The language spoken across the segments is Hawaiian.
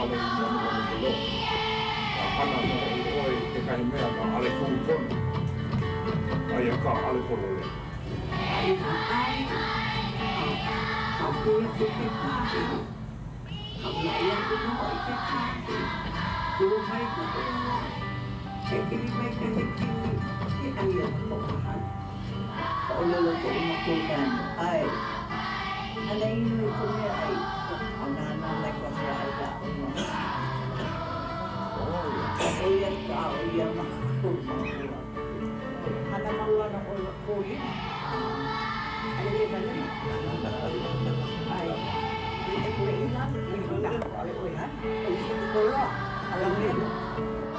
wale i manumanumu loa. A hana nō hoʻi ʻoe i kekahi mea na ʻaʻole kū pono, aia kā ʻaʻole pololei. A inā ʻae, a kāpui aku ke kāhi, kaulaʻi aku nō hoʻi ke kāhi, kū mai ka ua, hekili mai ka hekili, he ʻai ana koʻu hana. ʻŌlelo koʻu makuakāne, ʻAe, hana ʻino i ka meaʻai, a nānā mai ka meaʻai aʻu nō. ʻO ia ka ʻo ia mākou makua. Hana mau ana ʻo ia kōlina. ʻAʻole wale nō. ʻAe. Loa.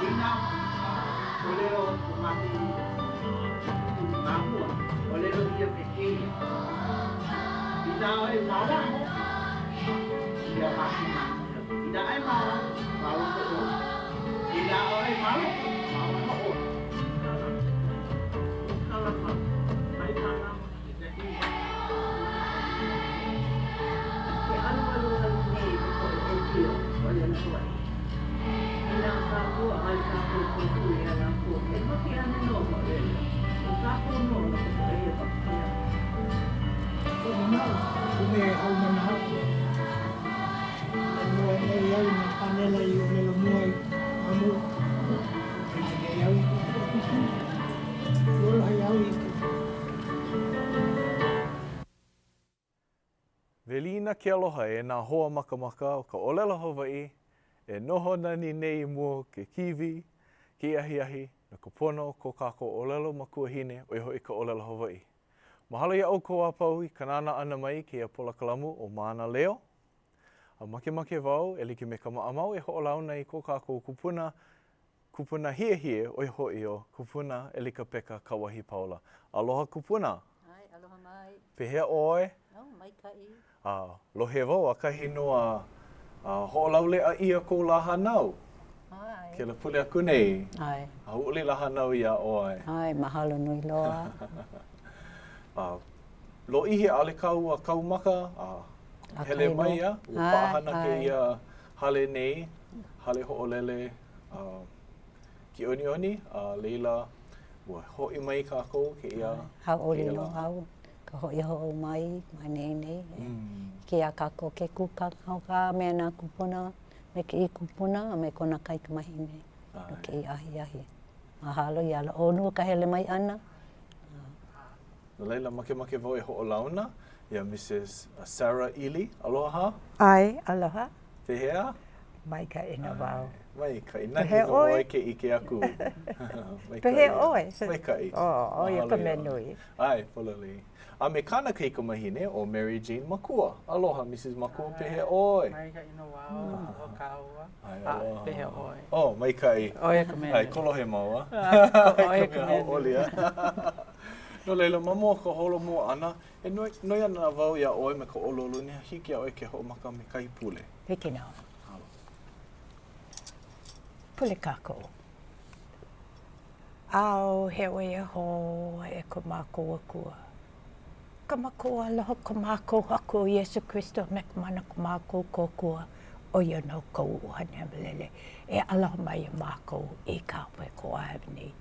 Inā ʻōlelo ko mākou mākua, ʻōlelo ʻia me kēia, Inā ʻoe ma waho, ia mākou mākia. Inā ʻoe ma waho, ma loko ʻoe. Inā ʻoe ma loko, ma waho ʻoe. Kalama, mai mālama kekahi Ke alualu nei ka poʻe ʻōpio o Lena Hawaii. Inā kākou ʻaʻole kākou kōkua iā lākou, e make ana nō ma laila. ʻO kākou nō no ka poʻe hewa ia. Koʻu manaʻo, ʻume e haumana aku. E mua nei au i nā pānela i ʻōlelo mua i ma mua. Pili nei au i kuʻu poʻe kūpuna. Aloha iā au i ke. Welina ke aloha e nā hoa makamaka o ka ʻōlelo Hawaiʻi e noho nani nei i mua o ke kīwī, kēia ahiahi, no ka pono o ko kākou ʻōlelo makuahine, ʻo ia hoʻi ka ʻōlelo Hawaiʻi. Mahalo iā ʻoukou a pau i ka nānā ʻana mai i kēia polokalamu ʻo Mānaleo. A makemake wau e like me ka maʻamau e hoʻolauna i ko kākou kupuna Kupuna hiehie, ʻo ia hoʻi ʻo Kupuna ʻElikapeka Kauahipaula. Aloha kupuna! ʻAe, aloha mai. Pehea ʻoe? Oh, maikaʻi. A, lohe wau, ʻakahi nō a, a hoʻolauleʻa ʻia kou lā hānau. ʻAe. Kēlā pule aku nei. ʻAe. Hauʻoli lā hānau iā ʻoe. ʻAe, mahalo nui loa. A, lōʻihi ʻaʻole kāua kau maka, a hele mai a, ua paʻahana kēia hale nei, hale hoʻolele kiʻoniʻoni, a laila, ua hoʻi mai kākou kēia. Hauʻoli nō au ka hoʻi hou mai ma nei nei. Hiki iā kākou ke kūkākūkā me nā kūpuna, me kēia kupuna a me kona kaikamahine no kēia ahiahi. Mahalo iā ʻolua ka hele mai ʻana. No laila, makemake wau e hoʻolauna iā Mrs. Sarah ʻIli. Aloha. ʻAe, aloha. Pehea? Maikaʻi nō wau. Maikaʻi. Nani nō ʻoe ke ʻike aku. Maikaʻi. Pehea ʻoe? Maikaʻi. Oh, ʻo ia ka mea nui. ʻAe, pololei. A me kāna kaikamahine, ʻo Mary Jane Makua. Aloha, Mrs. Makua, pehea ʻoe? Maikaʻi nō wau, aloha kāua. ʻAe, pehea ʻoe? Oh, maikaʻi. ʻO ia ka mea nui. ʻAe, kolohe māua. ʻO ia ka mea nui. No laila, ma mua o ka holomua ʻana, e noi, noi ana wau iā ʻoe me ka ʻoluʻolu inā hiki iā ʻoe ke hoʻomaka me kahi pule. Hiki nō. Pule kākou. ʻAuhea ʻoe e Iēhova e ko mākou Akua, Ka mākou aloha, ko mākou Haku ʻo Iesū Kristo me ka mana ko mākou Kōkua, ʻo ia nō kou ʻUhane Hemolele, e aloha mai iā mākou i kāu poʻe koa nei.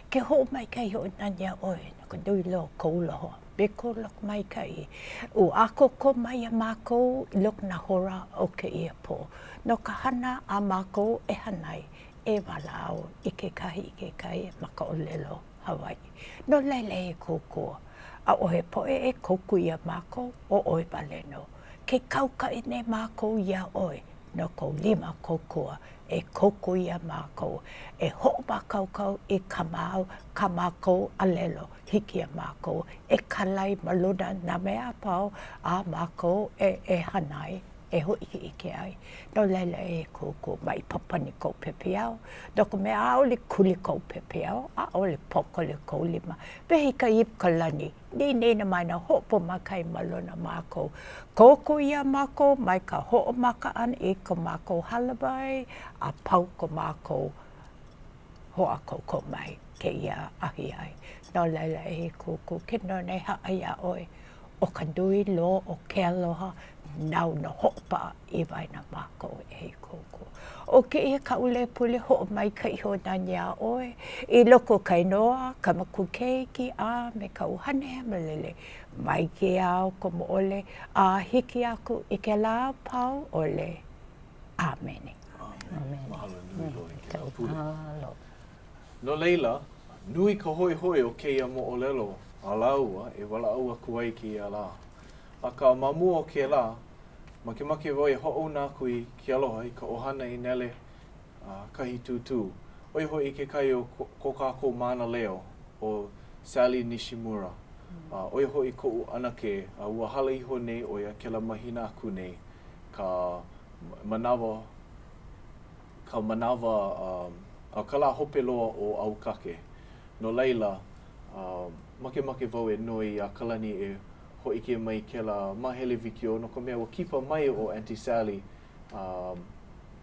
Ke hoʻomaikaʻi hoʻonani iā ʻoe no ka nui loa o kou aloha me kou lokomaikaʻi, ua ʻākoakoa mai iā mākou i loko nā hora o kēia pō no ka hana a mākou e hana ai e walaʻau i kekahi i kekahi ma ka ʻōlelo Hawaiʻi. No laila e kōkua, ʻaʻohe poʻe e kōkua iā mākou, ʻo ʻoe wale nō. Ke kaukaʻi nei mākou iā ʻoe no kou lima kōkua e kōkua iā mākou, e hoʻomākaukau i ka māu, kā mākou alelo, hiki iā mākou e kālai ma luna nā mea a pau a mākou e e hana ai, e hōʻikeʻike ai. No laila e kōkua mai papani kou pepeiao, no ka mea ʻaʻole kuli kou pepeiao, ʻaʻole pōkole kou lima. Wehi ka ipu ka lani, nīnīna mai nā hoʻopōmaikaʻi ma luna o mākou. Kōkua iā mākou mai ka hoʻomaka ʻana i ko mākou hālāwai a pau ko mākou hoʻākoakoa mai kēia ahiahi. No laila, e kōkua, ke noi nei haʻa iā ʻoe, ʻo ka nui loa o ke aloha. Nāu nō hoʻopaʻa i waena mākou e kou Akua. ʻO kēia kaʻu lei pule hoʻomaikaʻi hoʻonani iā ʻoe i loko o ka inoa, ka Makua Keiki, a me ka ʻUhane Hemolele, mai ke ao komo ʻole a hiki aku i ke lā pau ʻole. ʻĀmene. ʻĀmene. Mahalo nui loa i kēlā pule. No laila, nui ka hoihoi o kēia moʻolelo a lāua e walaʻau aku ai kēia lā. Akā, ma mua o kēlā, makemake wau e hoʻouna aku i ke aloha i ka ʻohana i nele a kahi tūtū, ʻo ia hoʻi kekahi o ko kākou mānaleo, ʻo Sally Nishimura. A ʻo ia hoʻi koʻu ʻanakē, a ua hala iho nei ʻo ia kēlā mahina aku nei, ka manawa, ka manawa, a ka lā hope loa o ʻAukake. No laila, makemake wau e noi iā Kalani e hōʻike mai kēlā māhele wikiō no ka mea ua kipa mai ʻo Aunty Sally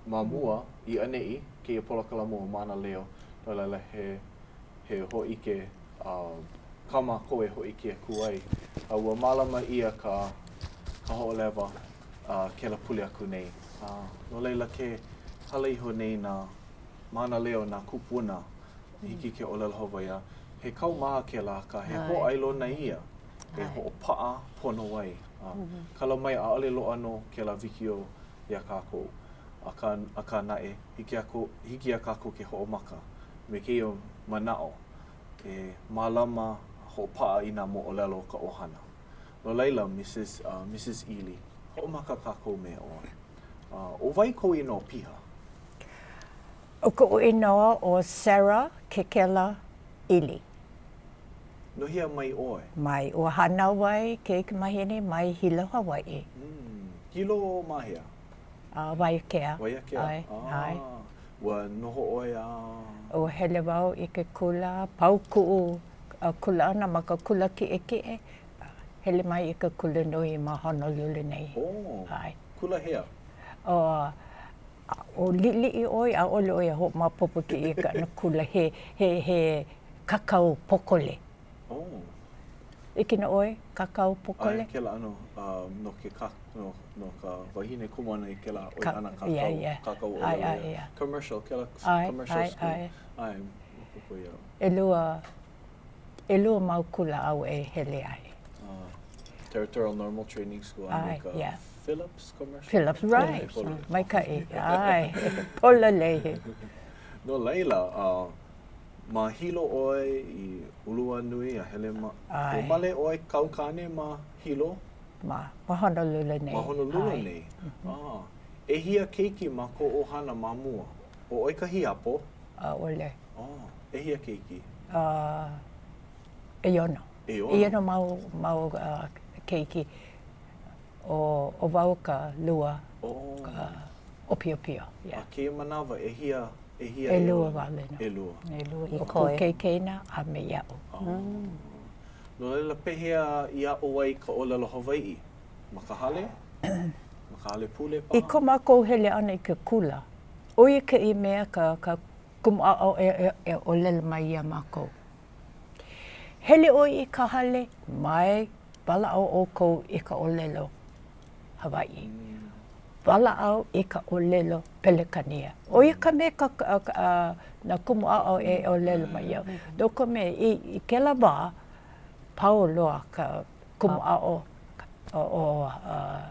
ma mua i ʻaneʻi kēia polokalamu ʻo Mānaleo, no laila he he hōʻike kā mākou e hōʻike aku ai. A ua mālama ʻia ka ka hoʻolewa kēlā pule aku nei. A no laila ke hala iho nei nā mānaleo, nā kūpuna, hiki ke ʻōlelo Hawaiʻi a he kaumaha kēlā akā he hōʻailona ia e hoʻopaʻa pono ai. A kala mai ʻaʻole loaʻa nō kēlā wikiō iā kākou. Akā, akā naʻe, hiki aku, hiki iā kākou ke hoʻomaka me kēia manaʻo e mālama hoʻopaʻa i nā moʻolelo o ka ʻohana. No laila, Mrs. Uh, Mrs. Ely, hoʻomaka kākou me ʻoe. Uh, ʻo wai kou inoa piha? ʻO koʻu inoa ʻo Sarah Kekela ʻIli. No hea mai ʻoe? Mai. Ua hānau wau i keikumahine mai Hilo, Hawaiʻi. Mm. Hilo ma hea? Uh, Waiakea. Waiakea. ʻAe, ah, ʻae. Ua noho ʻoe a... Ua hele wau i ke kula, pau kuʻu kula ʻana ma ka kula kiʻekiʻe, hele mai i ke kula nui ma Honolulu nei. Oh, ʻAe. Kula hea? ʻO ʻO liʻiliʻi ʻoe, ʻaʻole ʻoe e hoʻomaopopo kēia kaʻana kula he, he, he kākau pōkole. Oh. ʻIke nō ʻoe, kākau pōkole? ʻAe, kēlā ʻano uh, no ke kā, no, no ka wahine komo ana i kēlā ʻoihana kākau, yeah, yeah. kākau ʻae, ʻae, yeah. Commercial, kēlā ʻae, commercial ʻae, school. ʻae. ʻAe, maopopo iaʻu. ʻElua, ʻelua mau kula au e hele ai. Uh, Territorial Normal Training School a me ka yeah. Phillips Commercial. Phillips, right. Maikaʻi. ʻAe, pololei. No laila, uh, ma Hilo ʻoe i ulu a nui a hele ma... ʻAe. Ua male ʻoe kāu kāne ma Hilo? Ma, ma Honolulu nei. Ma Honolulu nei. Ah, ʻehia keiki ma kou ʻohana ma mua? ʻO ʻoe ka hiapo? ʻAʻole. Oh, ʻehia keiki? Uh, ʻeono. ʻEono. ʻEono mau, mau uh, keiki. ʻO, ʻo wau ka lua, oh. ka ʻōpiopio. Yeah. A kēia manawa, ʻehia, ʻehia ʻElua wale nō. ʻElua. ʻElua i ʻO koe. kuʻu keikena a me iaʻu. Oh. Mm. No laila, pehea i aʻo ai ka ʻōlelo Hawaiʻi? Ma ka hale? Ma ka hale pule paha? I ko mākou hele ʻana i ke kula, ʻo ia kēia mea ka, ka kumu aʻo e, e, e ʻōlelo mai iā mākou. Hele ʻoe i ka hale, mai walaʻau ʻoukou i ka ʻōlelo Hawaiʻi. Walaʻau i ka ʻōlelo Pelekania. ʻO ia ka mea ka, ka, ka, nā kumu aʻo e ʻōlelo mai iaʻu. No ka mea, i, i kēlā wā, pau loa ka kumu aʻo o, o uh,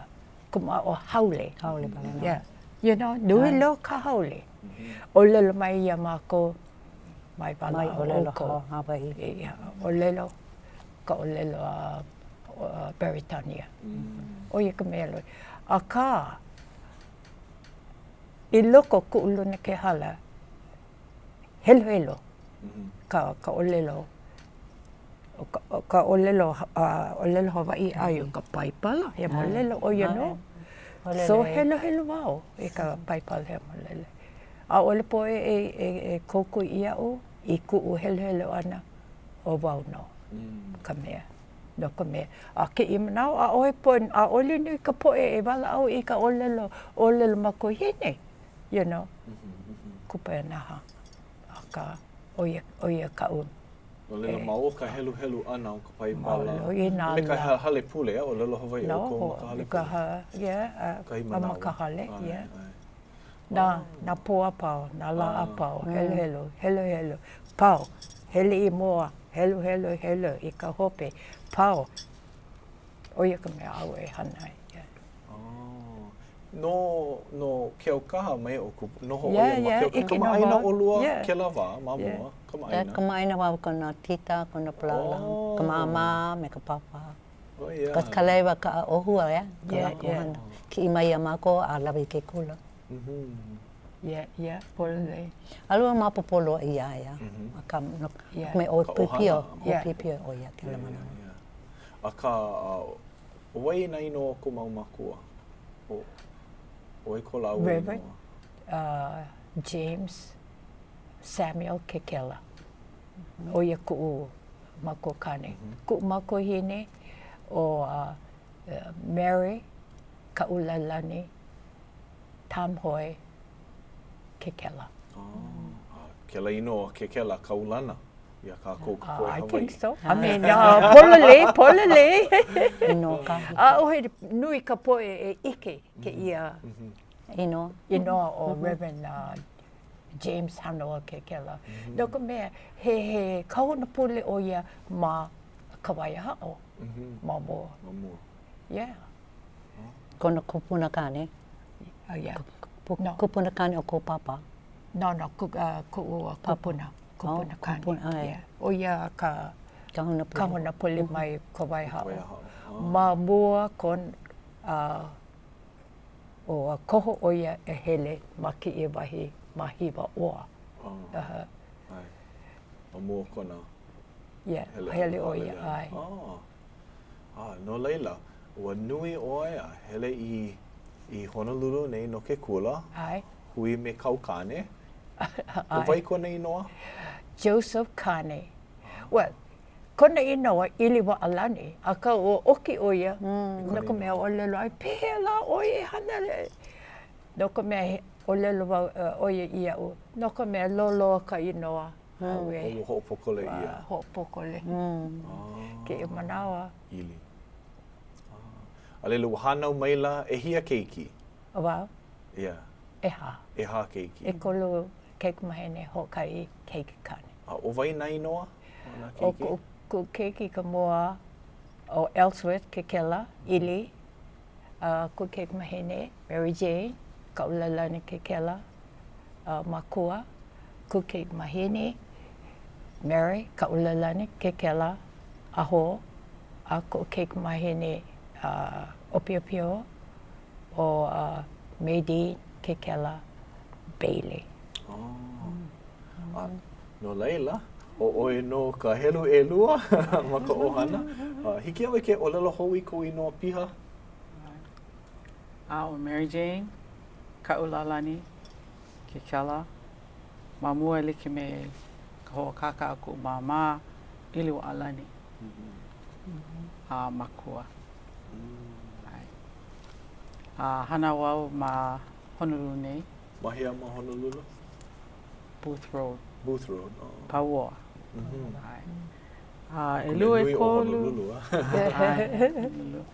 kumu aʻo haole. Haole wale nō. Yeah. You know, nui loa ka haole. ʻŌlelo mai iā mākou, mai walaʻau ʻoukou. Hawaiʻi. Ia, ʻōlelo, ka ʻōlelo a Beretania. ʻO ia ka mea loa. Akā, i loko o kuʻu lunakēhala, heluhelu ka ka ʻōlelo ʻo ka ʻōlelo ʻōlelo Hawaiʻi aia ka Paipala Hemolele ʻo ia nō. So heluhelu wau i ka Paipala Hemolele. ʻAʻole poʻe e, e, e kōkua iaʻu i kuʻu heluhelu ʻana, ʻo wau nō ka mea, no ka mea. A kēia manawa, ʻaʻohe poʻe, ʻaʻole nui ka poʻe e walaʻau i ka ʻōlelo, ʻōlelo makuahine, you know, kupaianaha. Akā, ʻo ia, ʻo ia kaʻu. No laila, ma o ka heluhelu ʻana o ka Paipala, Ma i nā a me ka lā. hale pule, a ʻōlelo Hawaiʻi ʻoukou ma ka hale pule? Yeah, Kahi a ma manawa. ka hale, yeah. ʻAe, ʻae. Nā, nā pō a pau, nā lā a pau, heluhelu, heluhelu, pau, hele i mua, heluhelu, helu i ka hope, pau. ʻO ia ka mea āu e hana ai. Yeah. Oh. No, no Keaukaha mai ʻo Noho ʻo Yeah, ia ma yeah, Keaukaha. ʻike nō Kamaʻāina wau. ʻolua Yeah. kēlā wā ma Yeah. mua, kamaʻāina. Yeah, kamaʻāina wau kona tita, kona palala, Oh. ka māmā me ka pāpā. Oh, yeah. Cause kalaiwa kaʻa ʻōhua, yeah, ka Yeah, lākou yeah. hana. Kiʻi mai iā mākou a lawe i ke kula. Mm-hmm. Yeah, yeah, pololei. ʻAʻole wau maopopo loa iā ia, akā no ka mea ʻo Ka piopio, ʻohana. ʻo piopio ʻo ia kēlā manawa. Yeah, yeah. Akā, ʻo wai nā inoa o kou mau mākua? ʻO wai ko lāua inoa? Reverend uh, James Samuel Kekela. ʻO ia kuʻu makuakāne. Kuʻu makuahine ʻo uh, Mary Kaʻulalani Tom Hoy Kekela. Oh, kēlā inoa Kekela kaulana iā kākou ka poʻe I Hawaiʻi. think so. I mean, uh, pololei, pololei. Inoa kahiko. ʻAʻohe nui ka poʻe e ʻike kēia Inoa. inoa o Reverend uh, James Hanoa Kekela. No ka mea, he, he kahuna pule ʻo ia ma Kawaiahaʻo, ma mua. Ma mua. Yeah. Kona kupuna kāne. Oh, yeah. No. Kupuna kāne o kou pāpā. No, no, ku, uh, kuʻu uh, kupuna. Kupuna oh, kāne. Kupuna, oh, yeah. ʻO ia ka kahuna pule, kahuna pule mai Kawaiahaʻo. Kawaiahaʻo. Oh. Ma mua kon, uh, ua koho ʻo ia e hele ma kēia wahi ma Hiwaʻoa. Oh. Uh -huh. Ma mua kona yeah, hele, hele ʻo ia, ʻae. Oh. Ah, no laila, ua nui ʻoe a hele i, i Honolulu nei no ke kula. ʻAe. Hui me kāu kāne. ʻAe. ʻO wai kona inoa? Joseph Kane. Well, kona inoa ʻIliwaʻalani, akā ua ʻoki ʻo ia mm. no ka mea ʻōlelo ai, pehea lā ʻoe e hana No ka mea, he ʻōlelo wau ʻo ia iaʻu, no ka mea, loloa ka inoa. Mm. Ua hoʻopōkole ʻia. Hoʻopōkole. Mm. Kēia manawa. ʻIli. Ah. A laila, ua hānau maila, ʻehia keiki? ʻO wau? Yeah. ʻEhā. ʻEhā keiki. ʻEkolu kaikamahine, hoʻokahi keikikāne. A ʻo wai nā inoa o nā keiki? ʻO kuʻu, kuʻu keiki ka mua, ʻo Ellsworth Kekela ʻIli, a kuʻu kaikamahine, Mary Jane Kaʻulalani Kekela, a Makua, kuʻu kaikamahine, Mary Kaʻulalani Kekela Aho, a kuʻu kaikamahine ʻōpiopio, ʻo Maydeen Kekela Bailey. Oh. A no laila, ʻo ʻoe nō ka helu ʻelua ma ka ʻohana. Hiki iā ʻoe ke ʻōlelo hou i kou inoa piha? A ʻo Mary Jane Kaʻulalani Kekela ma mua e like me ka hoʻokākau a kuʻu māmā ʻIliwaʻalani a Makua. A hānau wau ma Honolulu nei. Ma hea ma Honolulu? Booth Road. Booth Road, oh. Pauoa. Mm -hmm. A ʻelua ʻekolu. O Honolulu, a. Honolulu.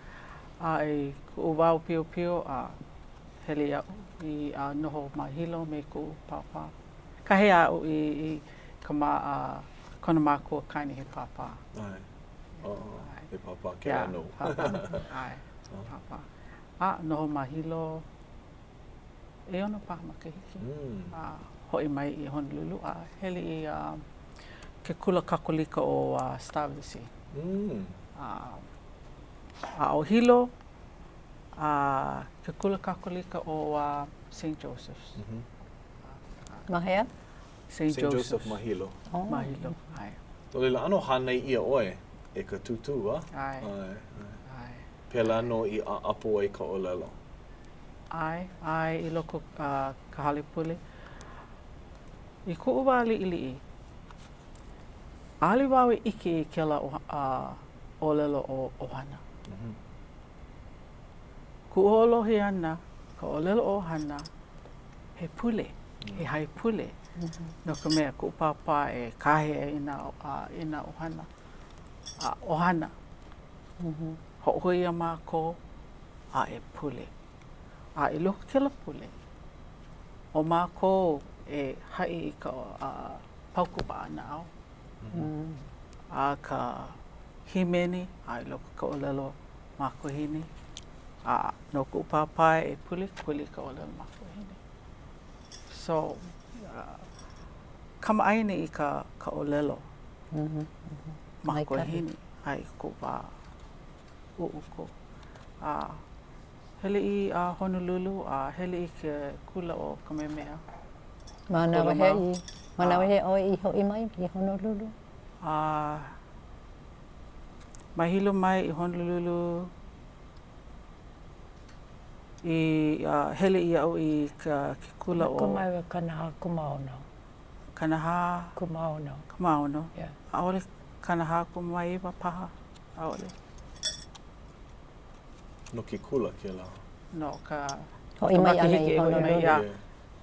A i kuʻu wā ʻōpiopio, a hele iaʻu i a noho ma Hilo me kuʻu pāpā. Kāhea aʻu i, i ka ma, a, kona makua kāne he pāpā. ʻAe. Oh, he pāpā kēlā nou. Pāpā. ʻAe, pāpā. A noho ma Hilo ʻeono paha makahiki. Mm. A hoʻi mai i Honolulu a hele i uh, ke kula Kakolika o uh, Sta. Lucy. Mm. A, a ʻo Hilo, a ke kula Kakolika o uh, St. Joseph's. Mm -hmm. Ma hea? St. St. Joseph ma Hilo. Oh. Ma Hilo, ʻae. No laila, ʻano hānai ʻia ʻoe e ka tūtū, a? ʻAe. ʻAe. ʻAe. Pēlā nō i ʻaʻapo ai ka ʻōlelo. ʻAe, ʻae, i loko uh, ka hale pule. I kuʻu wā liʻiliʻi, ʻaʻole wau e ʻike i kēlā uh, ʻōlelo ʻo ʻohana. Mm -hmm. Kuʻu hoʻolohe ʻana, ka ʻōlelo ʻohana, he pule, he haipule. No ka mea, kuʻu pāpā e kāhea i nā, i nā ʻohana, a ʻohana, hoʻohui iā mākou a e pule. A i loko kēlā pule, ʻo mākou e haʻi i ka paukū paʻanaʻau, a ka hīmeni, a i loko ka ʻōlelo makuahine, a no kuʻu pāpā e pule, pule i ka ʻōlelo makuahine. So, kamaʻāina i ka ka ʻōlelo makuahine a i koʻu wā ʻuʻuku. A hele i Honolulu a hele i ke kula ʻo Kamehameha. Manawa hea i, manawa hea ʻoe i hoʻi mai i Honolulu? A mai Hilo mai i Honolulu i hele iaʻu i ke kula ʻo. 1946. 40. Kūmāono. Kūmāono. Yeah. ʻAʻole 49 paha, ʻaʻole. No ke kula kēlā. No ka. Hoʻi mai ʻana i Honolulu. Yeah.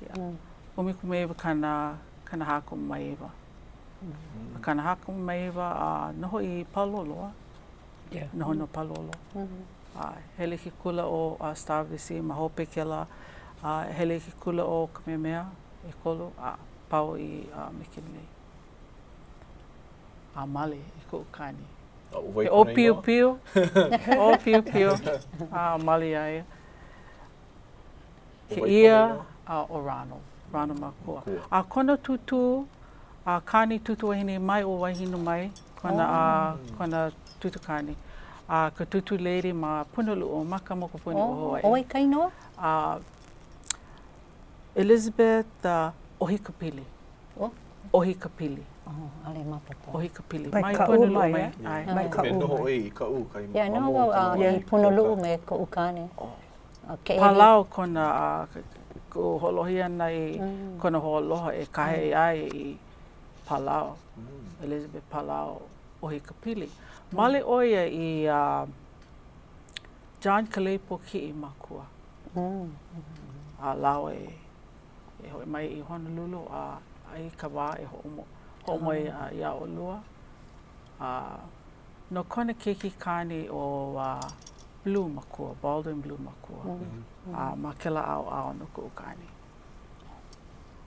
Yeah. 19 kana, 49. 49 a noho i Pāloloa. Yeah. Noho no Pālolo. A hele i ke kula ʻo Star of the Sea ma hope kēlā. A hele i ke kula ʻo Kamehameha ʻekolu a pau i McKinley. A male i kuʻu kāne. He ʻōpiopio, ʻōpiopio, a male iā ia. Kēia a ʻo Ronald, Ronald Makua. A kona tūtū, a kāne tūtū wahine mai ʻo Waihinu mai, kona, a, kona tūtū kāne. A ka tūtū lady ma Punaluʻu, ma ka mokupuni o Hawaiʻi. ʻO wai ka inoa? A, Elizabeth ʻOhikapili. ʻOhikapili. Oh, ʻaʻole maopopo. ʻOhikapili. Mai Kaʻū mai, eh? ʻAe. Mai Kaʻū mai. Noho ʻoe i Kaʻū kai Yeah, noho wau a i Punaluu me koʻu kāne. Palau kona kuʻu hoʻolohe ʻana i kona hoaloha e kāhea iā ia i Palau, Elizabeth Palau ʻOhikapili. Male ʻo ia i John Kaleipō Kiʻi Makua. A lāua e e hoʻi mai i Honolulu a i ka wā e hoʻomoe iā ʻolua. A no kona keiki kāne ʻo Blue Makua, Baldwin Blue Makua. A ma kēlā ʻaoʻao no kuʻu kāne.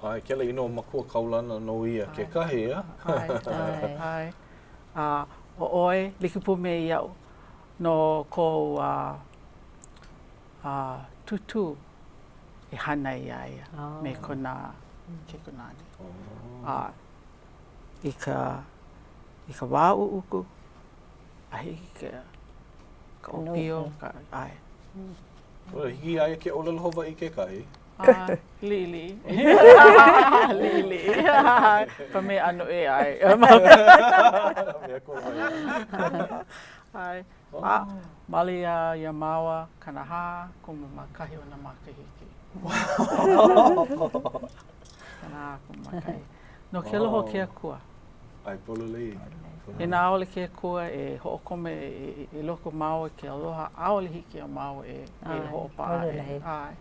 ʻAe, kēlā inoa makua kaulana nō ia kekahi, a? ʻAe, ʻae. A ʻo ʻoe, like pū me iaʻu, no kou tūtū i hānai iā ia me kona kaikunāne. A i ka, i ka wā ʻuʻuku, a hiki ke, ka ʻōpio, ka, ʻae. Ua hiki iā ia ke ʻōlelo Hawaiʻi kekahi? Liʻiliʻi. Liʻiliʻi. Ka mea ʻano ʻē ʻae. Mea kū ʻae. A, male iā, iā māua, 40 kumamākahi o nā makahiki. 40 kumamākahi. No ke aloha o ke Akua. ʻAe, pololei. Inā ʻaʻole ke Akua e hoʻokome i loko o māua i ke aloha, ʻaʻole hiki iā māua e, e hoʻopaʻa aʻe. ʻAe.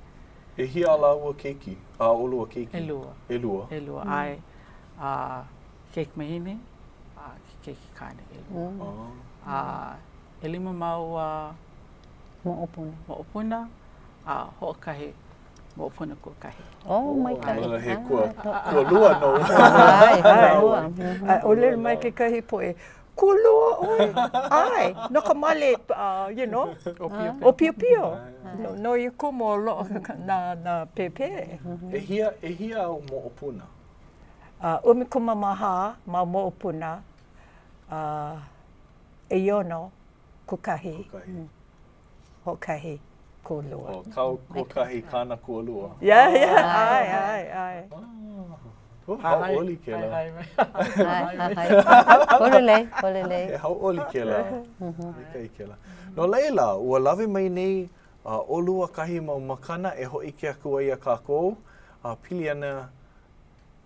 ʻEhia a lāua keiki? A ʻolua keiki? ʻElua. ʻElua. ʻElua, ʻae. A keiki wahine, a ke keiki kāne ʻelua. A ʻelima māua moʻopuna. Moʻopuna, a hoʻokahi moʻopuna kuakahi. Oh, maikaʻi. He kua, kualua nō. ʻAe, kualua. A ʻōlelo mai kekahi poʻe, kualua ʻoe? ʻAe, no ka male, uh, you know, ʻōpiopio. No, no ia kumu o loaʻa nā, nā pēpē. ʻEhia, ʻehia āu moʻopuna? A ʻumikumamāhā mau moʻopuna, a ʻeono kuakahi, hoʻokahi kualua. ʻO kāu kuakahi kāna kualua. Yeah, yeah, ʻae, ʻae, ʻae. Oh, hauʻoli kēlā. Pololei, pololei. He hauʻoli kēlā. Maikaʻi kēlā. No laila, ua lawe mai nei ʻolua kahi mau makana e hōʻike aku ai iā kākou a pili ana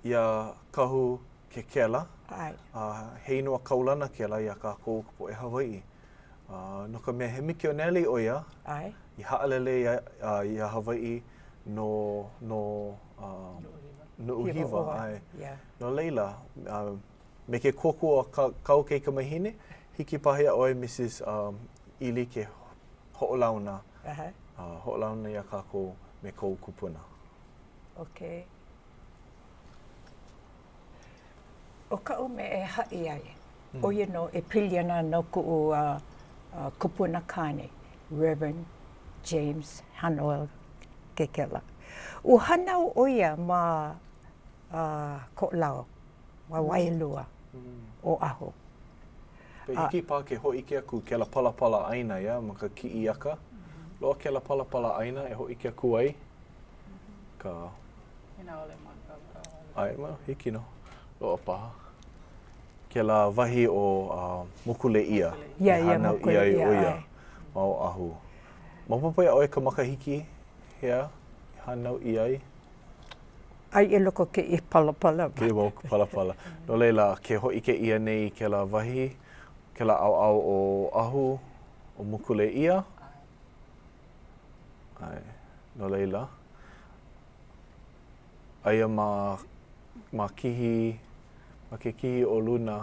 iā Kahu Kekela. ʻAe. A he inoa kaulana kēlā iā kākou ka poʻe Hawaiʻi. A no ka mea, he mikioneli ʻo ia. ʻAe. I haʻalele iā, iā Hawaiʻi no, no, uh, Nuʻuhiwa, ʻae. No laila, me ke kōkua a kāu kaikamahine, hiki paha iā ʻoe Mrs. ʻIli ke hoʻolauna, hoʻolauna iā kākou me kou kupuna. Okay. ʻO kaʻu mea e haʻi ai, ʻo ia nō e pili ana no kuʻu kupuna kāne, Reverend James Hanoel Kekela. Ua hānau ʻo ia ma Koʻolau, ma Wailua, Oʻahu. He hiki paha ke hōʻike aku kēlā palapala ʻāina, ia, ma ka kiʻi aka. Loaʻa kēlā palapala ʻāina e hōʻike aku ai ka Inā ʻaʻole mākaukau. ʻAe, well, hiki nō. Loaʻa paha. Kēlā wahi o uh, Mokulēʻia. Yeah, yeah, Mokulēʻia, ʻia ʻo ia ma Oʻahu. Maopopo iā ʻoe ka makahiki hea i hānau ʻia ai? Aia i loko o kēia palapala. Kēia mau palapala. No laila, ke hōʻike ʻia nei kēlā wahi, kēlā ʻaoʻao o Oʻahu, o Mokulēʻia. ʻAe, no laila, aia ma, ma kihi, ma ke kihi o luna,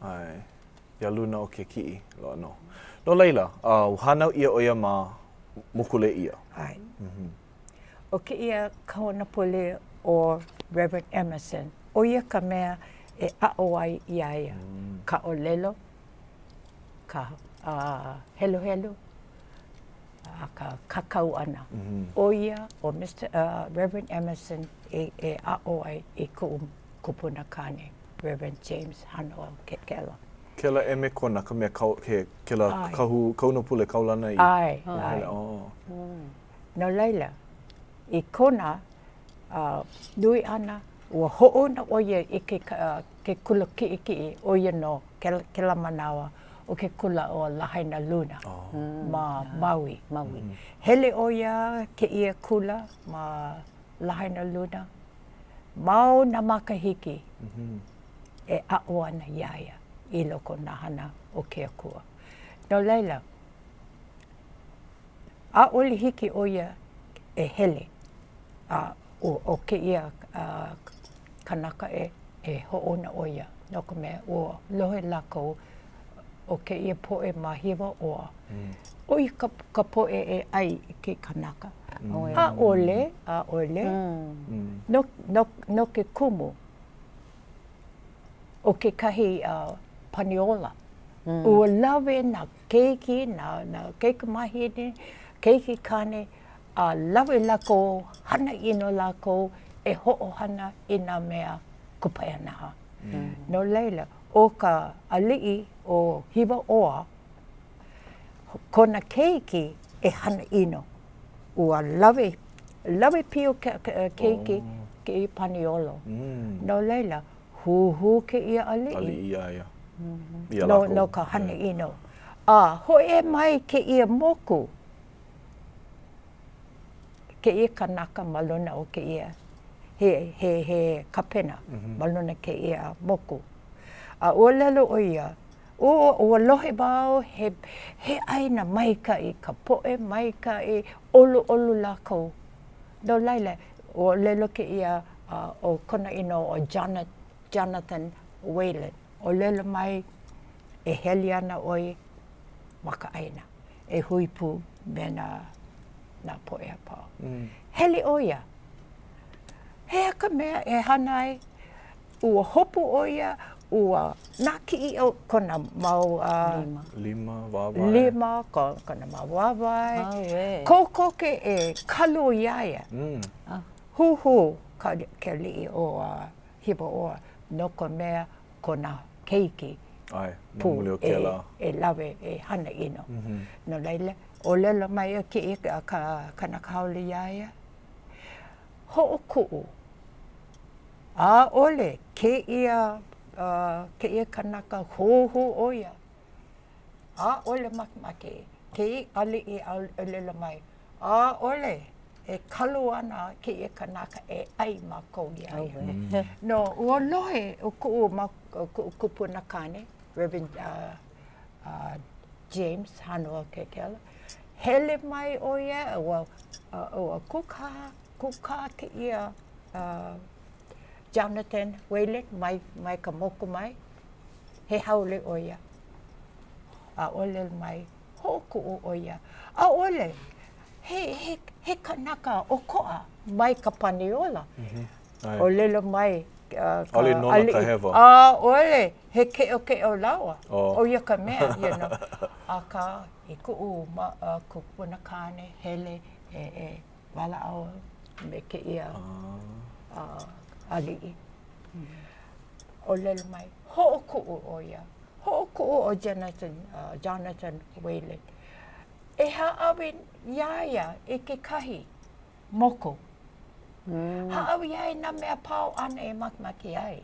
ʻae, iā luna o ke kiʻi, loa nō. No laila, uh, ua hānau ʻia ʻo ia ma Mokulēʻia. ʻAe. Mm -hmm. ʻO kēia kahuna pule ʻo Reverend Emerson, ʻo ia ka mea e aʻo ai iā ia mm. ka ʻōlelo, ka uh, heluhelu, a ka kākau ʻana. Mm -hmm. ʻO ia, ʻo Mr. Uh, Reverend Emerson e, e aʻo ai i kuʻu kupuna kāne, Reverend James Hanoel Kekela. Kela ʻEmekona ka mea kau, ke, kela kahu, kahuna pule kaulana i. ʻAe, ʻae. Oh. No laila, i kona uh, nui ʻana, ua hoʻouna ʻo ia i ke, uh, ke kula kiʻekiʻe, ʻo ia nō kēlā manawa ʻo ke kula ʻo Lahaina Luna oh. ma Maui. Maui. Mm. Hele ʻo ia kēia kula ma Lahaina Luna, mau nā makahiki mm -hmm. e aʻo ana iā ia i loko o nā hana o ke Akua. No laila, ʻaʻole hiki ʻo ia e hele a ʻo kēia kanaka e e hoʻouna ʻo ia, no ka mea, ua lohe lākou ʻo kēia poʻe ma Hiwaʻoa, ʻo ia ka, ka poʻe e ʻai i ke kanaka. ʻAʻole, ʻaʻole, no, no, no ke kumu o kekahi uh, paniola. Ua lawe nā keiki, nā, nā kaikamāhine, keiki kāne, a lawe lākou, hana ʻino lākou e hoʻohana i nā mea kupaianaha. No laila, ʻo ka aliʻi o Hiwaʻoa, kona keiki e hana ʻino. Ua lawe, lawe pio ke keiki kēia paniolo. No laila, huhū kēia aliʻi. Aliʻi iā ia. Iā lākou. No ka hana ʻino. A hōʻea mai kēia moku, kēia kanaka ma luna o kēia, he, he, he kapena ma luna kēia moku. A ʻōlelo ʻo ia, ua, ua lohe wau he, he ʻāina maikaʻi, ka poʻe maikaʻi, ʻoluʻolu lākou. No laila, ua ʻōlelo kēia ʻo kona inoa ʻo Jonathan Whalen, ʻōlelo mai e hele ana ʻoe ma ka ʻāina. e hui pū me nā, nā poʻe a pau. Mm. Hele ʻo ia. He aha ka mea e hana ai? Ua hopu ʻo ia, ua nākiʻi ʻo kona mau uh, lima, lima wāwae. Lima, kona mau wāwae. Oh, Kokoke e kalu iā ia. Mm. Ah. Huhū ka, ke aliʻi o uh, Hiwaʻoa no ka mea kona keiki pū e, e lawe e hana ʻino. Mm -hmm. No laila, ʻōlelo mai kēia ka kanaka haole iā ia, hoʻokuʻu, ʻaʻole kēia, uh, kēia kanaka huhū ʻo ia. ʻAʻole makemake kēia aliʻi ʻōlelo mai, ʻaʻole e kalu ana kēia kanaka e ʻai mākou iā ia. Mm. No, ua lohe ʻo kuʻu, ma, kuʻu kupuna kāne, Reverend uh, uh, James Hanoel Kekela. Hele mai ʻo ia, ua, ua kūkā, kūkā kēia uh, Jonathan Whalen mai, mai ka moku mai, he haole ʻo ia. A ʻōlelo mai, hoʻokuʻu ʻo ia. ʻAʻole, he, he, he kanaka ʻokoʻa mai ka Paniola. Mm -hmm. ʻŌlelo mai ka ʻAʻole nona ka hewa. ʻAʻole, he keʻokeʻo lāua. Oh. ʻO ia ka mea, you know. Akā, i kuʻu ma, uh, kupuna kāne, hele e, e walaʻau me kēia ah. uh, aliʻi. ʻŌlelo mai, hoʻokuʻu ʻo ia. Hoʻokuʻu ʻo Jonathan, uh, Jonathan Whalen. E hāʻawi iā ia i kekahi moku. Hāʻawi iā ia nā mea pau āna e makemake ai.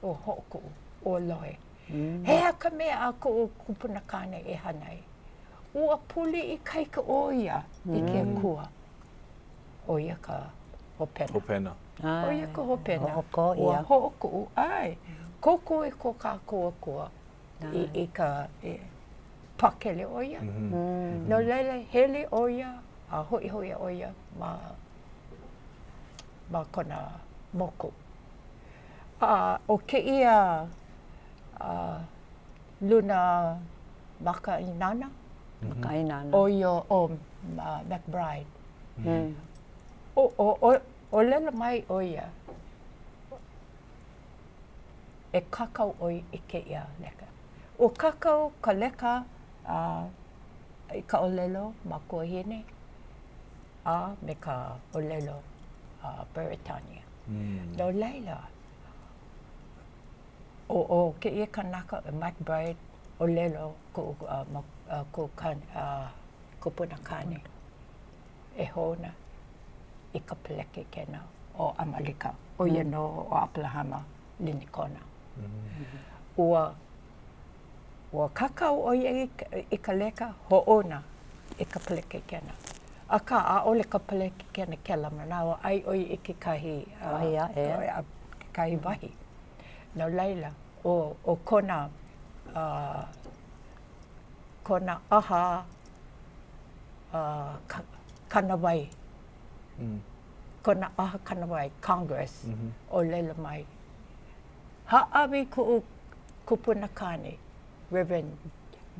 Ua hoʻokuʻu, ua lohe. He aha ka mea a kuʻu kupuna kāne e hana ai? Ua pule ikaika ʻo ia i ke Akua. ʻO ia ka hopena. Hopena. ʻO ia ka hopena. Hoʻokō ʻia. Ua hoʻokuʻu, ʻae. Kōkua i ko kākou Akua i, i ka i, pakele ʻo ia. No laila, hele ʻo ia a hoʻihoʻi ʻo ia ma, ma kona moku. A ʻo kēia uh, luna makaʻāinana, makaʻāinana. ʻo ia ʻo uh, McBride. Mm. ʻO, ʻo, ʻo, ʻōlelo mai ʻo ia, e kākau ʻoe i kēia leka. Ua kākau ka leka uh, i ka ʻōlelo makuahine a me ka ʻōlelo uh, Beretania. Mm. No laila, ʻo, ʻo kēia kanaka, McBride, ʻōlelo kuʻu, uh, uh, kuʻu kan, uh, kupuna kāne e hoʻouna i ka pelekikena o ʻAmelika, ʻo ia nō ʻo ʻApelahama Linikona. Ua, ua kākau ʻo ia i, i ka leka hoʻouna i ka pelekikena. Akā, ʻaʻole ka pelekikena kēlā manawa, ʻai ʻo ia i kekahi, wahi aʻe. kekahi wahi. No laila, ʻo, ʻo kona, uh, kona ʻaha uh, kānāwai, mm. kona ʻaha kānāwai, Congress, mm -hmm. ʻōlelo mai, hāʻawi kuʻu kupuna kāne, Reverend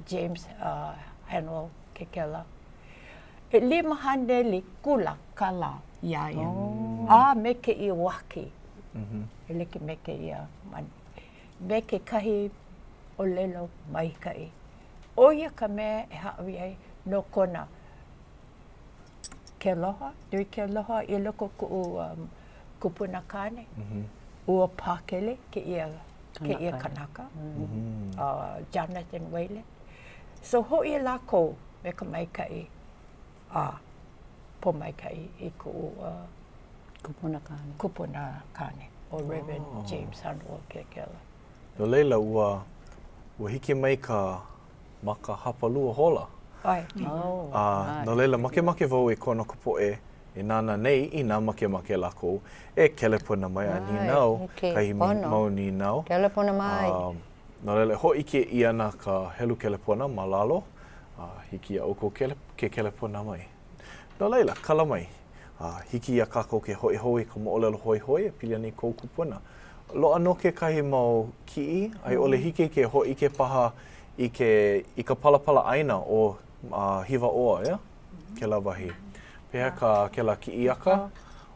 James uh, Hunnewell Kekela, ʻ500 kula kālā iā ia, oh. a me kēia uaki, mm -hmm. e like me kēia, me kekahi ʻōlelo maikaʻi. ʻO ia ka mea e hāʻawi ai no kona ke aloha, nui ke aloha i loko o kuʻu um, kupuna kāne. Mm -hmm. Ua pakele kēia, kēia kanaka, mm -hmm. uh, Jonathan Whalen. So hoʻi lākou me ka maikaʻi a pōmaikaʻi i kuʻu uh, kupuna kāne. Kupuna kāne, ʻo Reverend oh. James Hunnewell Kekela. No laila, ua, ua hiki mai ka ma ka hapalua hola. ʻAe. Oh, A no laila, makemake wau e kono ka poʻe e nānā nei, inā makemake lākou, e kelepona mai a nīnau kahi mau nīnau. Kelepona mai. A no laila, e hōʻike ʻia ana ka helu kelepona ma lalo, a hiki iā ʻoukou ke kelepona mai. No laila, kala mai. A hiki iā kākou ke hoʻi hou i ka moʻolelo hoihoi e pili ana i kou kupuna. Loaʻa nō kekahi mau kiʻi, a i ʻole hiki ke hōʻike paha i ke, i ka palapala ʻāina o uh, Hiwaʻoa, ʻeā? Kēlā wahi. Pehea ka kēlā kiʻiaka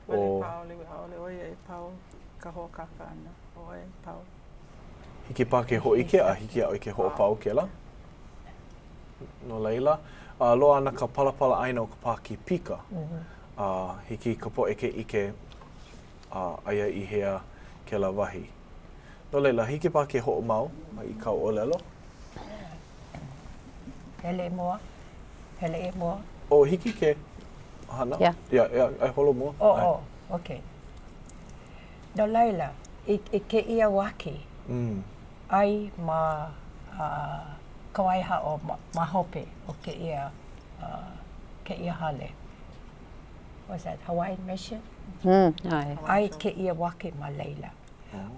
o... ʻAʻole, ʻaʻole ʻo ia e pau ka hoʻākāka ʻana. ʻOe pau. Hiki paha ke hōʻike a hiki iā ʻoe ke hoʻopau kēlā. No laila, a loaʻa ana ka palapala ʻāina o ka Pākīpika. A hiki i ka poʻe ke ʻike a aia i hea kēlā wahi. No laila, hiki paha ke hoʻomau i kāu ʻōlelo? Hele i mua. Hele i mua. Oh, hiki ke hana? Yeah. Yeah, yeah, e holo mua. Oh, oh, okay. No laila, i, i kēia uaki, mm. ai ma uh, Kawaiahaʻo ma, ma hope o kēia, uh, kēia hale. What's that, Hawaiian Mission? Mm, ʻae. Ai kēia uaki ma laila.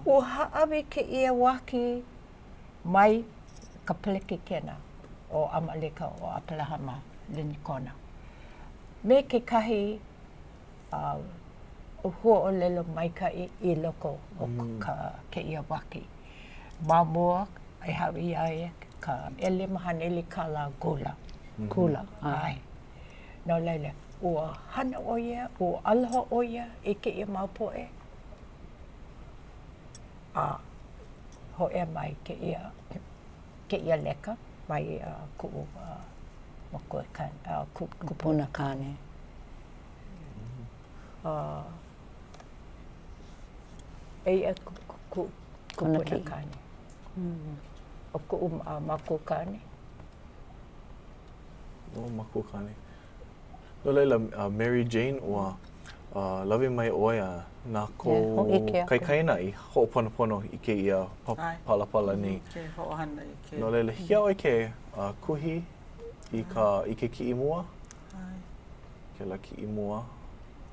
Ua hāʻawi kēia uaki mai ka pelekikena. o ʻAmelika ʻo ʻApelahama Linikona. Me kekahi huaʻōlelo maikaʻi i loko o ka kēia waki. Ma mua e hāʻawi iā ia ka 500 kālā gula. Gula, ʻae. No laila, ua hana ʻo ia, ua aloha ʻo ia i kēia mau poʻe, a hōʻea mai kēia, kēia leka mai kuʻu makuakāne, kupuna kāne. Eia kuʻu kupuna kāne. ʻO kuʻu makuakāne. ʻO makuakāne. No laila, Mary Jane, ua lawe mai ʻoe a na kou kaikaina i hoʻoponopono i kēia palapala nei. Ke hoʻohana i ke. No laila, hiki iā ʻoe ke kuhi i ka, i ke kiʻi mua? ʻAe. Kēlā kiʻi mua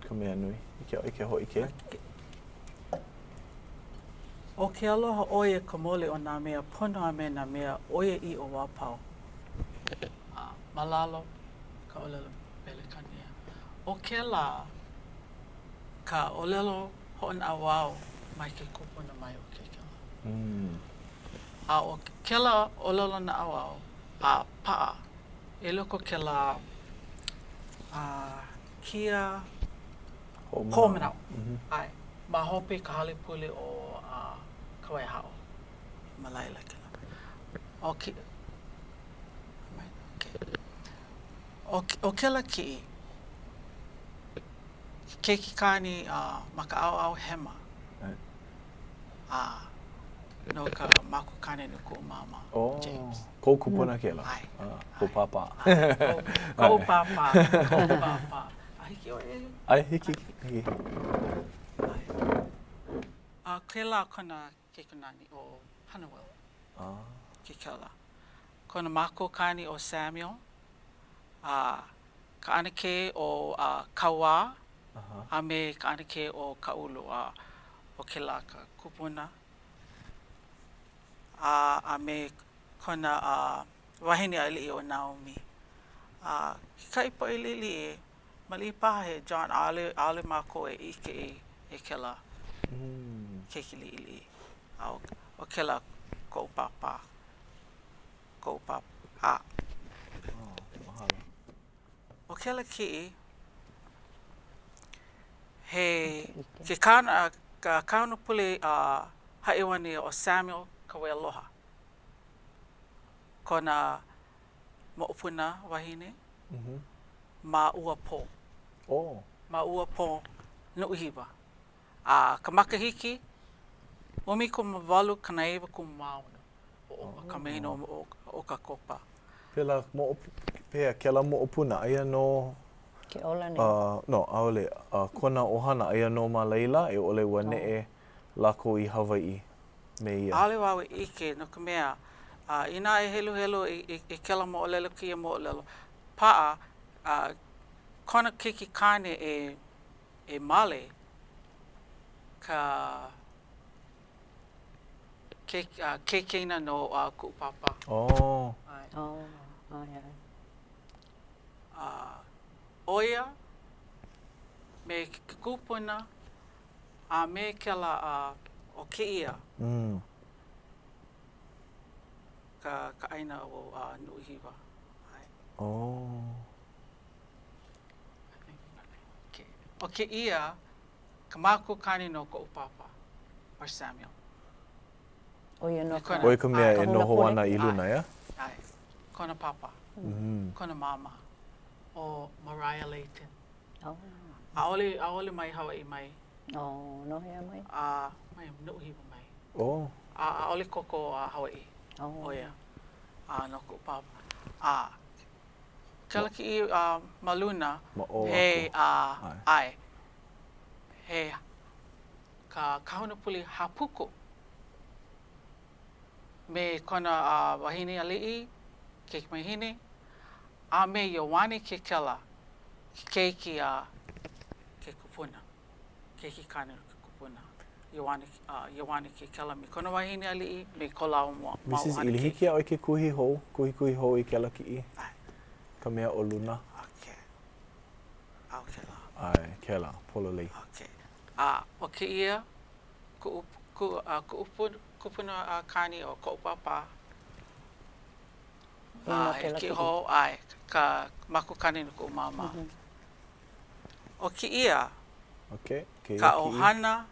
ka mea nui. Hiki iā ʻoe ke hōʻike. ʻO ke aloha ʻo ia ka mole o nā mea pono a me nā mea ʻoiaʻiʻo a pau. A ma lalo ka ʻōlelo Pelekania. ʻO kēlā ka ʻōlelo hoʻonaʻauao mai ke kupuna mai o Kekela. A ʻo kēlā ʻōlelo naʻauao a paʻa i loko kēlā kia hoʻomanaʻo. ʻAe. Ma hope ka hale pule o Kawaiahaʻo. Ma laila kēlā. ʻO ke, ʻo kēlā kiʻi, keiki kāne ma ka ʻaoʻao hema. A no ka makua kāne no kuʻu māmā, James. Oh, kou kupuna kēlā? ʻAe. Kou pāpā. Koʻu pāpā, koʻu pāpā. A hiki ʻoe e? ʻAe, hiki, hiki. ʻAe. A kēlā kona keikināne ʻo Hunnewell. Ah. Kekela. Kona makua kāne ʻo Samuel, a ka ʻanakē ʻo Kauā, a me ka ʻanakē ʻo Kaʻulu, a ʻo kēlā ka kupuna, a a me kona wahine aliʻi ʻo Naomi. A kekahi poʻe liʻiliʻi, maliʻa paha he John, ʻaʻole, ʻaʻole mākou e ʻike i, i kēlā keiki liʻiliʻi. A ʻo kēlā koʻu pāpā, koʻu pāpā. Mahalo. ʻO kēlā kiʻi, he ke kāna, ka kāuna pule a Haʻiwani ʻo Samuel Kawaialoha, kona moʻopuna wahine ma ʻUapo. Oh. Ma ʻUapo, Nuʻuhiwa. A ka makahiki, 1896, o ka mahina o ʻOkakopa. Pēlā moʻo, pehea kēlā moʻopuna, aia nō, Ke ola nei. Uh, no, ʻaʻole, uh, kona ʻohana aia nō ma laila, a i ʻole ua neʻe lākou i Hawaiʻi me ia. ʻAʻole wau e ʻike, no ka mea, uh, inā e heluhelu i, i, i kēlā moʻolelo kēia moʻolelo, paʻa uh, kona keiki kāne e, e male ka Ke, keikina no uh, kuʻu pāpā. Oh. ʻAe. Oh, ʻae, ʻae. A ʻo ia me ke kupuna a me kēlā a ʻo kēia mm. ka, ka ʻāina o uh, Nuʻuhiwa. ʻAe. Oh. Okay. ʻO kēia ka makua kāne no koʻu pāpā, ʻo Samuel. ʻO ia nō ka ʻO ia ka mea e noho ana i luna, ʻeā? ʻAe. Kona pāpā. Kona māmā. ʻO Mariah Layton. ʻAʻole, ʻaʻole mai Hawaiʻi mai. Oh, no hea mai? A, mai Nuʻuhiwa mai. Oh. A, ʻaʻole koko a Hawaiʻi. Oh. ʻO ia. A no koʻu pāpā. A, Kēlā kiʻi ma luna, he ʻae, he ka kahuna pule Hapuku me kona wahine aliʻi, kaikamahine, a me Ioane Kekela, ke keiki a ke kupuna, keiki kāne o ke kupuna. Ioane, Ioane Kekela me kona wahine aliʻi me ko lāua mau Mrs. ʻohana Ili, keiki. hiki iā ʻoe ke kuhi hou, kuhikuhi hou i kēlā kiʻi? ʻAe. Ka mea o luna. Okay. A ʻo kēlā. ʻAe, kēlā, pololei. Okay. A ʻo kēia, kuʻu, kuʻu, kuʻu kupuna kāne ʻo koʻu pāpā. No A he kēlā kiʻi kiʻi. hou, ʻae, ka makuakāne no kuʻu māmā. ʻO kēia, Okay, kēia ka kiʻi. ʻohana,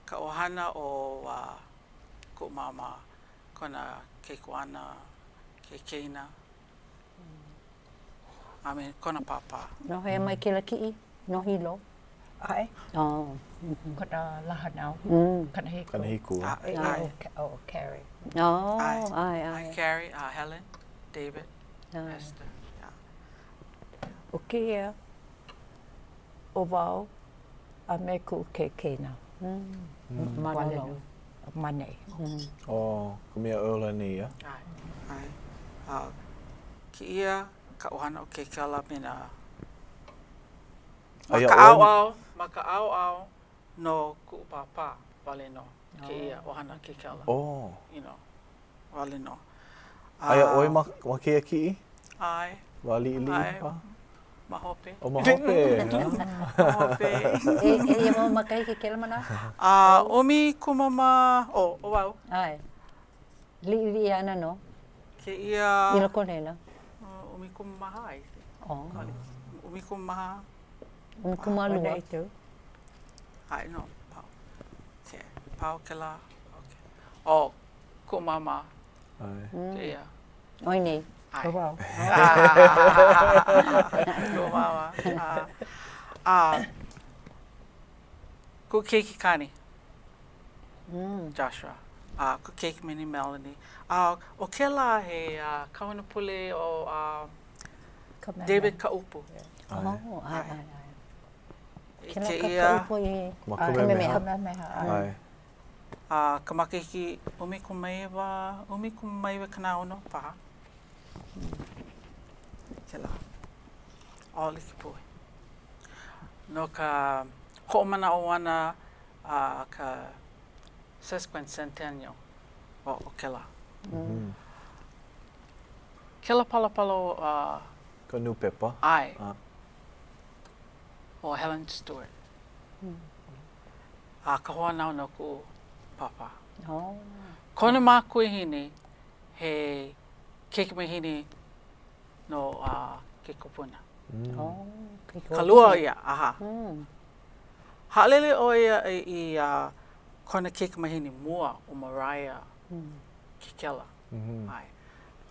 ka ʻohana o kuʻu māmā, kona keikuaʻana, keikeina, a me kona pāpā. No hea mai kēlā kiʻi? No Hilo? ʻAe. Oh. Kona lā hānau, 70. 70. ʻAe, ʻae. ʻO Carrie. Oh, ʻae, ʻae. ʻAe, Carrie, a Helen, David, Esther. Yeah. ʻO kēia, ʻo wau a me kuʻu keikena. Wale nō ma nei. Oh, ka mea e ola nei ia? ʻAe, ʻae. A kēia ka ʻohana o Kekela me nā ma ka ʻaoʻao, ma ka ʻaoʻao no kuʻu pāpā wale nō kēia ʻohana Kekela. Oh. You know, wale nō. Aia ʻoe ma, ma kēia kiʻi? ʻAe. Wā liʻiliʻi ʻAe. Ma hope. Oh, ma hope. Ma hope. E, ʻeia mau makahiki kēlā manawa? A, ʻumi kumamā, oh, ʻo wau. ʻAe. Liʻiliʻi ana nō. Kēia. I loko o laila. ʻUmikumamāhā, I think. Oh. ʻUmikumamāhā. ʻUmikumālua. ʻAe, no, pau. Okay. Pau kēlā. Okay. Oh, kuʻu māmā. ʻAe. Kēia. ʻOe nei. ʻAe. ʻO wau. Kuʻu māmā. A, kuʻu keiki kāne. Joshua. A kuʻu keiki wahine Melanie. A ʻo kēlā he kahuna pule ʻo David Kaʻupu. Oh, ʻae, ʻae, ʻae. I Kēlā ka kēia. Kaʻupu i Ma Kamehameha. Kamehameha, ʻae. A ka makahiki 19, 1960 paha. Kēlā. ʻAʻole like pū. No ka hoʻomanaʻo ʻana a ka sesquicentennial o, o kēlā. Mm. Kēlā palapala o... Uh, ka nūpepa. ʻAe. Ah. ʻO Helen Stewart. Mm. A ka hoahānau no kuʻu pāpā. Oh. Kona makuahine he keikumahine no uh, ke kupuna. Mm. Oh, ka lua ia, aha. Mm. Haʻalele ʻo ia i kona keikumahine mua ʻo Mariah Kekela. ʻAe.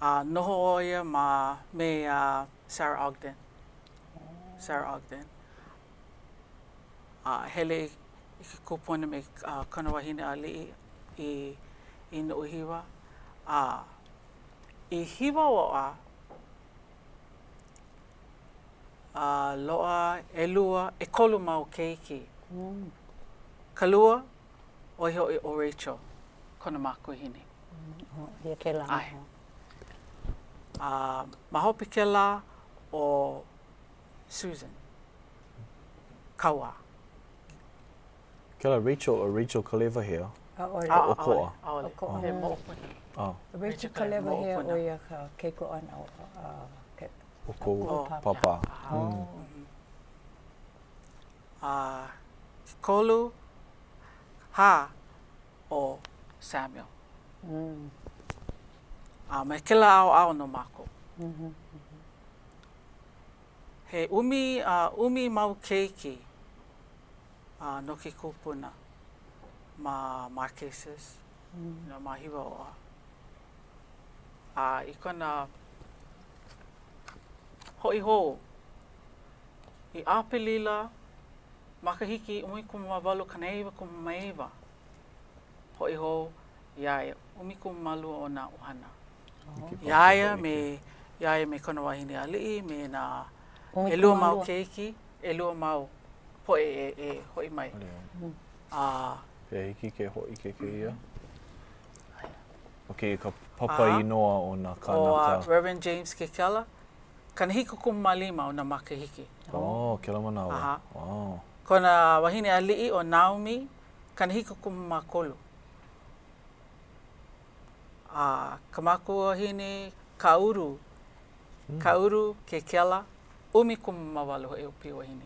A noho ʻo ia ma me Sarah Ogden. Sarah Ogden. A hele i ke kupuna me kona wahine aliʻi i i Nuʻuhiwa. A i Hiwaoʻa, A loaʻa ʻelua, ʻekolu mau keiki. Ka lua, ʻo ia hoʻi ʻo Rachel, kona makuahine. ʻO ia kēlā. ʻAe. A ma hope kēlā ʻo Susan Kauā. Kēlā Rachel, ʻo Rachel Kalewahea. ʻAʻole. ʻOkoʻa. ʻAʻole. ʻOkoʻa. He moʻopuna. Oh. Rachel Kalewahea, ʻo ia ka keikoʻana o ke O kou pāpā. A kolu, hā ʻo Samuel. A ma kēlā ʻaoʻao nō mākou. He ʻumi, a ʻumi mau keiki no ke kupuna ma Marquesas, ma Hiwaoʻa. A i kona hoʻi hou i ʻApelila makahiki 1899, hoʻi hou iā ia, 12 ona ʻohana. Iā ia me, iā ia me kona wahine aliʻi, me nā ʻelua mau keiki, ʻelua mau poʻe e, e hoʻi mai. A. He hiki ke hōʻike kēia? ʻO kēia ka papa inoa o nā kānaka. ʻO Reverend James Kekela, 75 ona makahiki. Oh, kēlā manawa. ʻAha. Oh. Kona wahine aliʻi ʻo Naomi. 73. A ka makuahine Kaʻulu, Kaʻulu Kekela, 18 he ʻōpio wahine.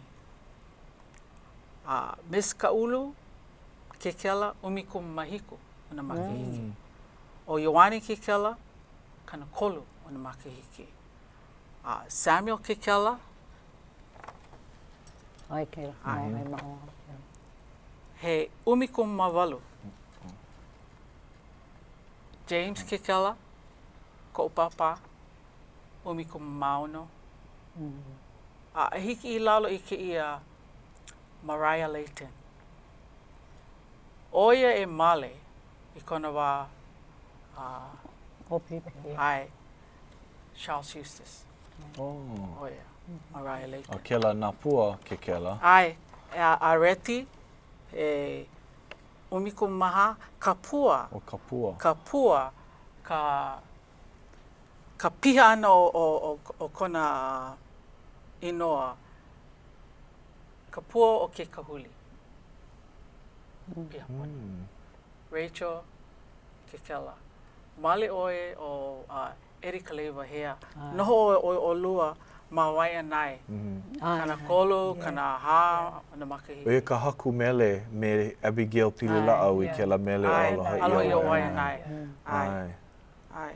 A Miss Kaʻulu Kekela, 17 ona makahiki. ʻO Ioane Kekela, 30 ona makahiki. A Samuel Kekela, ʻAe kēlā. ʻAe. He 18. James Kekela, koʻu pāpā, 16. A e hiki i lalo i kēia Mariah Layton. ʻO ia e male i kona wā a ʻae, Charles Eustace. ʻO ia, Mariah Layton. A kēlā Napua Kekela. ʻAe, a Reti, he 14 ka pua. ʻO ka pua. Ka pua, ka, ka piha ʻana o, o, o, o kona inoa, ka pua o ke kahuli. Piha pono. Rachel Kekela. Male ʻoe ʻo Eddie Kaleiwa hea. Noho ʻoe ʻolua ma Waiʻanae. 30, 40 ona makahiki. ʻO ia ka haku mele me Abigail Pililaʻau i kēlā mele ʻo Aloha Aloha ʻIa Waiʻanae. ʻAe. ʻAe.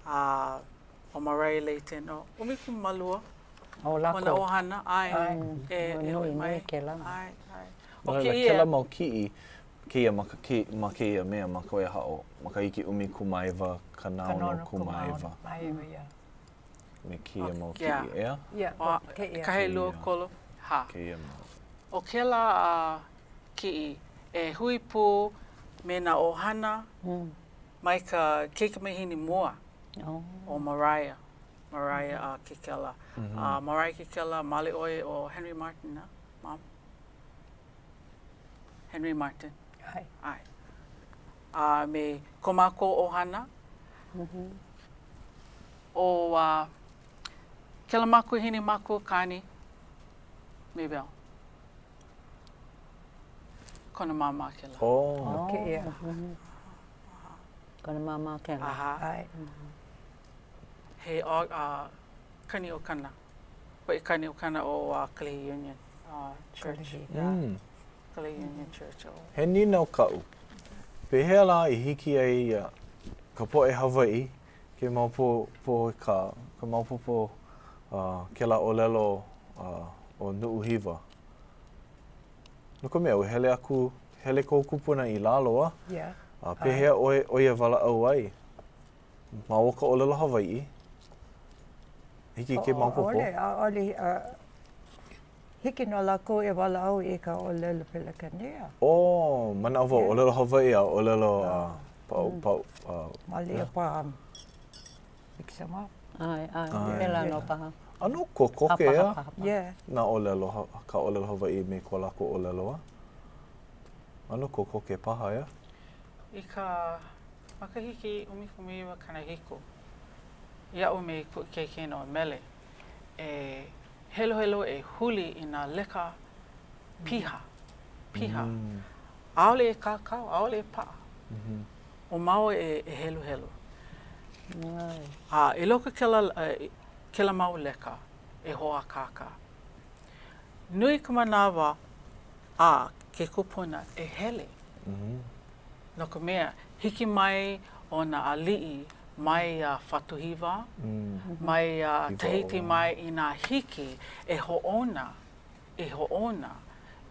A ʻo Mariah Layton, ʻo 12 kona ʻohana, ʻae, e hoʻi mai. ʻAe, ʻae. ʻO kēia. Kēlā mau kiʻi kēia ma ma kēia mea ma ka haʻo makahiki 19 69 me kēia mau kiʻi, ʻeā? ʻEkahi, ʻelua, ʻekolu, hā. Kēia mau. ʻO kēlā kiʻi e hui pū me nā ʻohana mai ka kaikamahine mua ʻo Mariah, Mariah Kekela. A Mariah Kekela, male ʻoe ʻo Henry Martin, a, Mom? Henry Martin. ʻAe. ʻAe. A me ko mākou ʻohana, ʻo uh, kēlā makuahine makuakāne, Mabel. Kona māmā kēlā. Oh. Oh, kēia. Kona māmā kēlā. ʻAha. ʻAe. He uh, kani ʻokana. Poʻe kani ʻokana o uh, Kalihi Union uh, Church. Mm. Kalihi Union Church. Oh. He nīnau kaʻu. Pehea lā i hiki ai iā ka poʻe Hawaiʻi ke maopopo ka, ka maopopo uh, kēlā ʻōlelo uh, o Nuʻuhiwa? No ka mea, ua hele aku, hele kou kupuna i lalo a? Yeah. A pehea ʻoe ʻo ia walaʻau ai? Ma o ka ʻōlelo Hawaiʻi, hiki ke maopopo. ʻAʻole, ʻaʻole, hiki nō lākou e walaʻau i ka ʻōlelo Pelekania. Oh, manaʻo wau, ʻōlelo Hawaiʻi a ʻōlelo pau, pau. Malia paha, mix them up. ʻAe, ʻae, pēlā nō paha. ʻAno kokoke ʻeā? Yeah. Nā ʻōlelo, ka ʻōlelo Hawaiʻi me ko lākou ʻōlelo, a? ʻAno kokoke paha, ʻeā? I ka Makahiki 1970, iaʻu me kuʻu keikena ʻo Mele, e heluhelu e huli i nā leka piha, piha. ʻAʻole e kākau, ʻaʻole e paʻa. ʻO māua e heluhelu. A i loko kēlā, kēlā mau leka e hoʻākāka. Nui ka manawa a ke kupuna e hele. No ka mea, hiki mai ʻo nā aliʻi mai a Fatuhiwa, mai a Tahiti mai i nā hiki e hoʻouna, e hoʻouna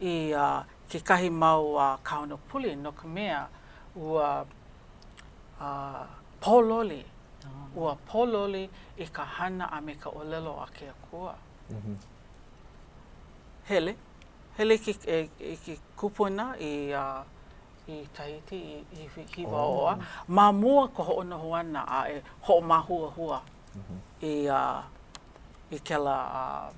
i kekahi mau kāuna pule no ka mea, ua pōloli, ua pōloli i ka hana a me ka ʻōlelo a ke Akua. Hele, hele i ke kupuna i i Tahiti, i Hiva Oa, ma mua ka hoʻonoho ʻana a e hoʻomāhuahua i i kēlā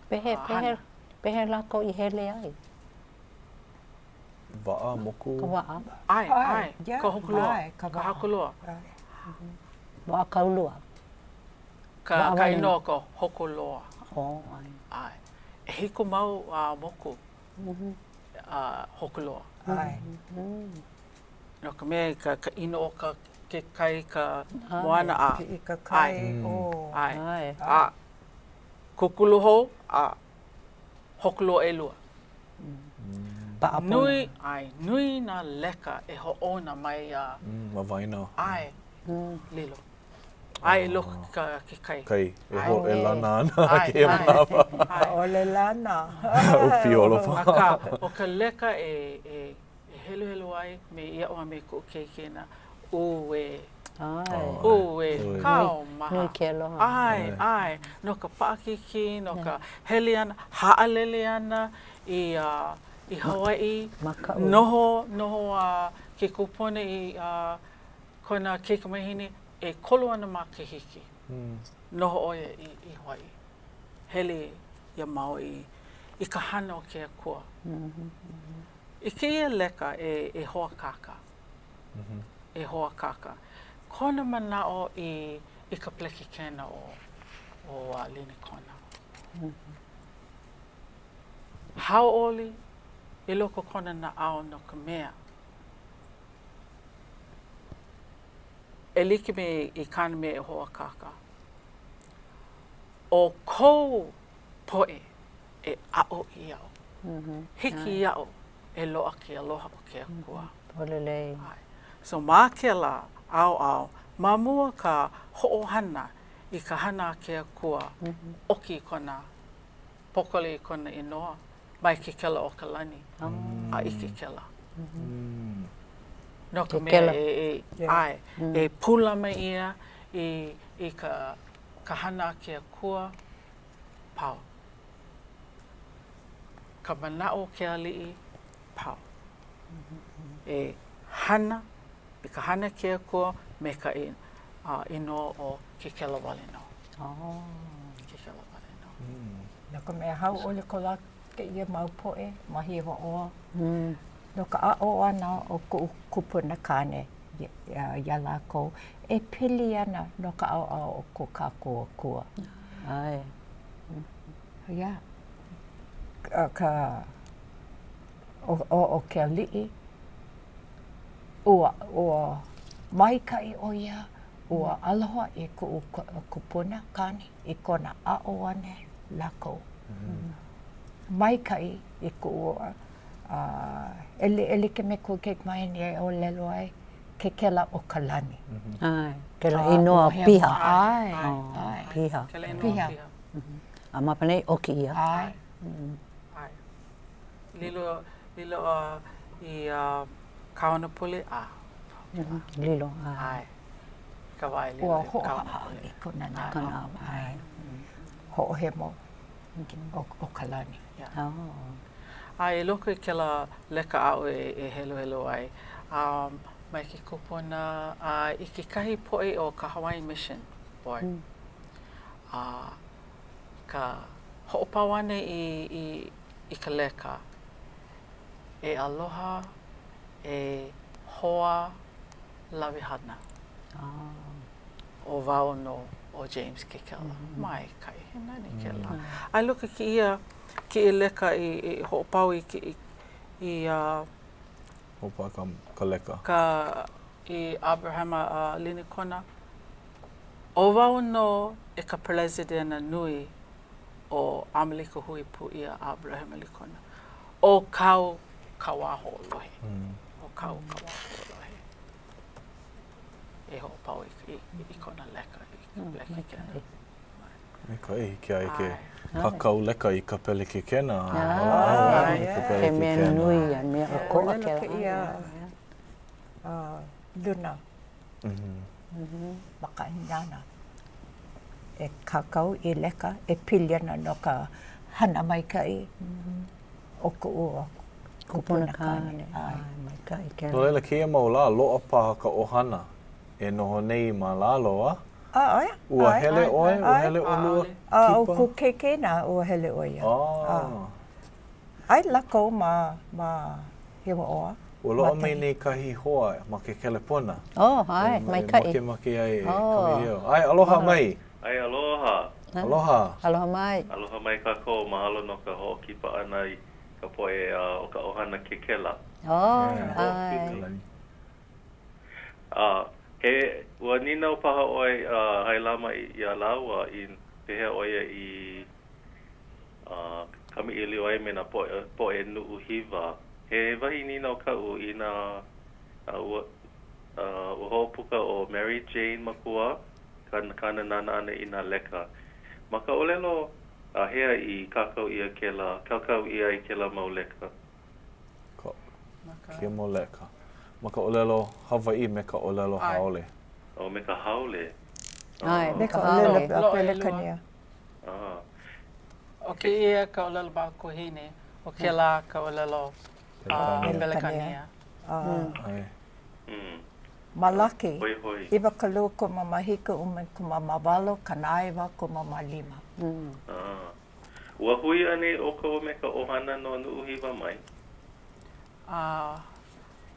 Pehea, pehea, pehea lākou i hele ai? Waʻa, moku? Ka waʻa. ʻAe, ʻae, ka Hokuloa, ka Hakuloa. Waʻa kaulua. Ka, ka inoa ka Hokuloa. Oh, ʻae. ʻAe. ʻEhiku mau moku. Hōkūloa. ʻAe. No ka mea, ka ka ʻino o ka ke kai, ka moana a. Piʻi ka kai, oh. ʻAe. A kūkulu hou a Hōkūloa ʻelua. Paʻa pono. Nui, ʻae, nui nā leka e hoʻouna mai iā. Ma waena. ʻAe, lilo. ʻAe, i loko ka ke kai. Kai, e ho, e lana ana kēia manawa. ʻAʻole lana. ʻO piolo paha. Akā, ʻo ka leka e, e, e heluhelu ai me iaʻu a me kuʻu keiki na, ʻUē. ʻAe. ʻUē, kaumaha. Nui ke aloha. ʻAe, ʻae, no ka paʻakikī, no ka hele ʻana, haʻalele ʻana i, i Hawaiʻi. Makaʻu. Noho, noho a ke kupuna i a kona kaikamahine ʻekolu ona makahiki, noho ʻo ia i, i Hawaiʻi. Hele iā Maui i ka hana o ke Akua. I kēia leka e, e hoakāka, e hoakāka, kona manaʻo i, i ka pelekikena o, o Linikona. Hauʻoli i loko kona naʻau no ka mea, E like me i kāna mea e hoʻākāka, ʻo kou poʻe e aʻo iaʻu, hiki iaʻu e loaʻa ke aloha o ke Akua. Pololei. So ma kēlā ʻaoʻao, ma mua ka hoʻohana i ka hana a ke Akua, ʻoki i kona pōkole i kona inoa mai ke kela o ka lani a i ke kela. No ka mea e, e, ʻae, e pūlama ʻia i, i ka, ka hana a ke Akua, pau. Ka manaʻo o ke aliʻi, pau. E hana i ka hana a ke Akua me ka inoa o ke kela wale nō. Ke kela wale nō. No ka mea, hauʻoli ko lākou kēia mau poʻe ma Hiwaʻoa no ka aʻo ʻana o kuʻu kupuna kāne iā lākou e pili ana no ka ʻaoʻao o ko kākou Akua. ʻAe. Yeah. Ka, ʻo ke aliʻi, ua, ua maikaʻi ʻo ia, ua aloha i kuʻu kupuna kāne i kona aʻo ʻana lākou. Maikaʻi i kuʻu, e like me kuʻu kaikamahine e ʻōlelo ai, ke kela o ka lani. ʻAe, kela inoa piha. ʻAe, ʻae. Piha. Kela inoa piha. A ma penei, ʻoki ʻia. ʻAe. ʻAe. Lilo, lilo i Kāonepule, a. Lilo, ʻae. ʻAe. Ka wā e lilo Ua hoʻohaʻahaʻa i kona naʻau. ʻAe. Hoʻohemo o ka lani. A i loko i kēlā leka aʻu e heluhelu ai, mai ke kupuna a i kekahi poʻe o ka Hawaiian Mission Board, a ka hoʻopau ʻana i ka leka, e aloha, e hoa lawehana. ʻO wau nō ʻo James Kekela. Maikaʻi, he nani kēlā. A i loko i kēia, kēia leka i hoʻopau i ke, i a. Hoʻopau ka, ka leka. Ka, i Aberahama Linikona. ʻO wau nō e ka Pelesidena nui o ʻAmelika Hui Pū ʻIa Aberahama Likona. ʻO kāu kauā hoʻolohe. ʻO kāu kauā hoʻolohe. E hoʻopau i, i kona leka i ka pelekikena. Maikaʻi, hiki ai ke kākau leka i ka pelekikena. ʻae, i ka pelekikena. He mea nui ia, mea ʻokoʻa kēlā. Luna makaʻāinana e kākau i leka e pili ana no ka hana maikaʻi o kuʻu kupuna kāne. ʻAe, maikaʻi kēlā. No laila, kēia mau lā, loaʻa paha ka ʻohana e noho nei ma lalo, a? ʻAe. Ua hele ʻoe? Ua hele ʻolua kipa? ʻO kuʻu keikena, ua hele ʻo ia. ʻAe lākou ma, ma Hiwaʻoa. Ua loaʻa mai nei kahi hoa ma ke kelepona. Oh, ʻae, maikaʻi. E makemake ai e kamaʻilio. ʻAe, aloha mai. ʻAe, aloha. Aloha. Aloha mai. Aloha mai kākou. Mahalo no ka hoʻokipa ʻana i. Ka poʻe o ka ʻohana Kekela. Oh, ʻae. A he, ua nīnau paha ʻoe Hailama iā lāua i pehea ʻo ia i kamaʻilio ai me nā poʻe, poʻe Nuʻuhiwa. He wahi nīnau kaʻu inā ua, ua hoʻopuka ʻo Mary Jane Makua kāna nānā ʻana i nā leka. Ma ka ʻōlelo hea i kākau ʻia kēlā, kākau ʻia ai kēlā mau leka? Ka, kēia mau leka. Ma ka ʻōlelo Hawaiʻi me ka ʻōlelo haole. Oh, me ka haole. ʻAe, me ka ʻōlelo Pelekania. Ah. ʻO kēia ka ʻōlelo makuahine, ʻo kēlā ka ʻōlelo Pelekania. ʻAe. Malaki, 27, 98, 95. Ah. Ua hui anei ʻoukou me ka ʻohana no Nuʻuhiwa mai? A,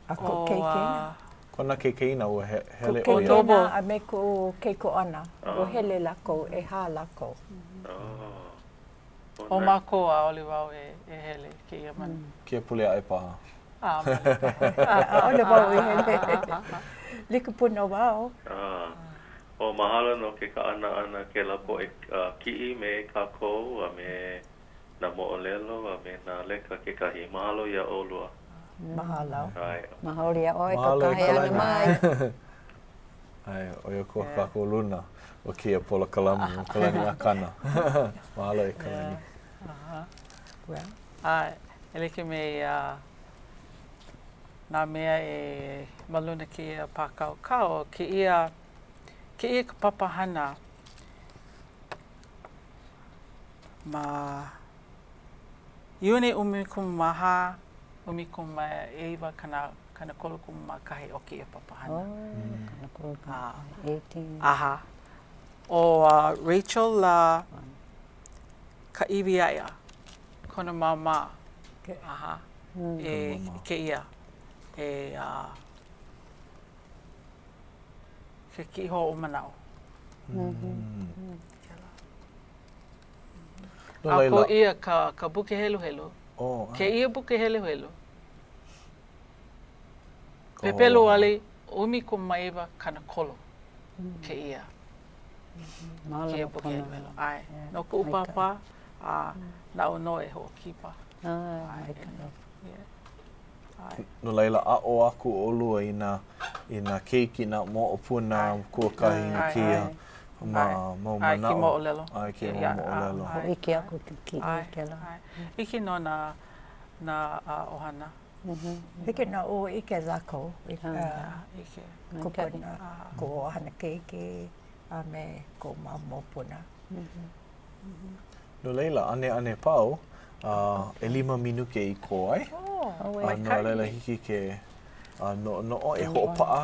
A koʻu keikena. Kona keikeina ua hele ʻo ia. Koʻu keikena a me kuʻu keikoʻana, ua hele lākou, ʻehā lākou. ʻO mākou, ʻaʻole wau e hele kēia manawa. Kēia pule aʻe paha. ʻAʻole wau e hele. Like pū nō wau. Oh, mahalo no ke kaʻana ʻana kēlā poʻe kiʻi me kākou a me nā moʻolelo a me nā leka kekahi. Mahalo iā ʻolua. Mahalo. ʻAe. Mahalo iā ʻoe ka kahe ʻana mai. ʻAe, ʻo ia ko kākou luna o kēia polokalamu, ʻo Kalani Akana. Mahalo e Kalani. Well. ʻAe, e like me ia nā mea e ma luna kēia pākaukau, kēia, kēia ka papahana ma Iune 14, 19 31 o kēia papahana. Oh, 33, 18. ʻAha. ʻO Rachel uh, Kaʻiwiaʻa, kona māmā, ʻaha, e kēia, e ke kiʻi hoʻomanaʻo. No laila. A kō ʻia ka, ka buke heluhelu. Oh, ʻae. Kēia buke heluhelu. Pepeluali 19 30 kēia. Kēia buke heluhelu. ʻAe. No kuʻu pāpā, a naʻu nō e hoʻokipa. ʻAe. No laila, aʻo aku ʻolua i nā, i nā keiki, nā moʻopuna, kuakahi i kēia ma, mau manaʻo. ʻAe, kēia moʻolelo. ʻAe, kēia mau moʻolelo. Hōʻike aku ke kiʻi i kēlā. ʻAe. ʻIke nō nā, nā ʻohana. Hiki nō ua ʻike lākou i ka kupuna, koʻu ʻohana keiki a me koʻu mau moʻopuna. No laila, ʻaneʻane pau, ʻelima minuke i kō ai. A no laila, hiki ke noʻonoʻo e hoʻopaʻa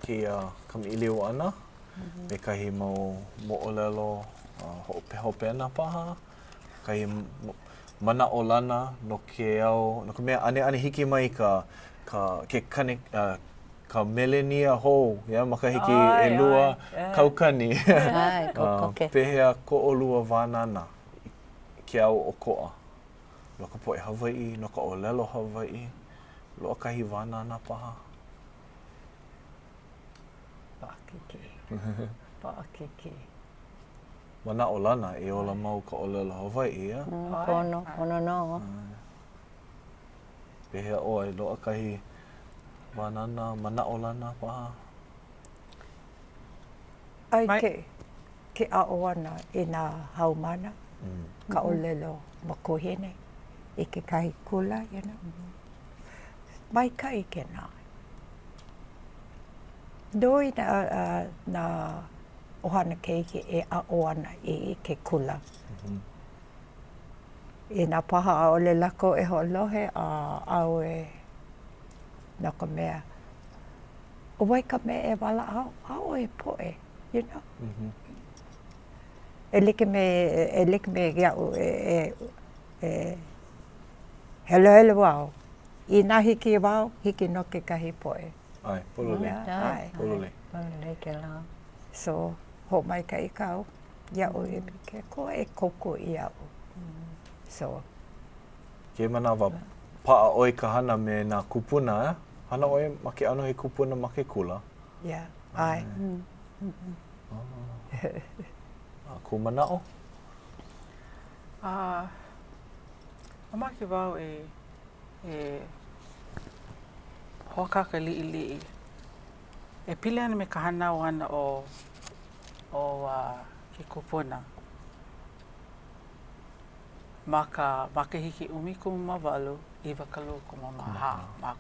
kēia kamaʻilio ʻana me kahi mau moʻolelo hoʻopehopena paha, kahi manaʻolana no ke au, no ka mea, ʻaneʻane hiki mai ka, ka, ke kane, ka melenia hou, ia, makahiki 2000. ʻAe, kokoke. Pehea ko ʻolua wānana i ke au ʻokoʻa no ka poʻe Hawaiʻi, no ka ʻōlelo Hawaiʻi? Loaʻa kahi wānana paha? Paʻakikī. Paʻakikī. Manaʻolana e ola mau ka ʻōlelo Hawaiʻi, ia? Pono, pono nō. Pehea ʻoe, loaʻa kahi wānana, manaʻolana paha? ʻAe ke, ke aʻo ʻana i nā haumāna ka ʻōlelo makuahine i kekahi kula, you know. Maikaʻi kēnā. Nui nā, nā ʻohana keiki e aʻo ana i ke kula. Inā paha ʻaʻole lākou e hoʻolohe a ʻauē no ka mea, ʻo wai ka mea e walaʻau? ʻAʻohe poʻe, you know. E like me, e like me iaʻu e, e heluhelu wau, inā hiki wau, hiki nō kekahi poʻe. ʻAe, pololei. ʻAe. Pololei. Pololei kēlā. So, hoʻomaikaʻi kau. Iaʻu e ke Akua e kōkua iaʻu. So. Kēia manawa, paʻa ʻoe i ka hana me nā kūpuna, ʻeā? Hana ʻoe ma ke ʻano he kupuna ma ke kula? Yeah, ʻae. A kou manaʻo? A, mamake wau e, e hoʻākāka liʻiliʻi e pili ana me ka hānau ʻana o, o ke kupuna ma ka makahiki 18 24 ma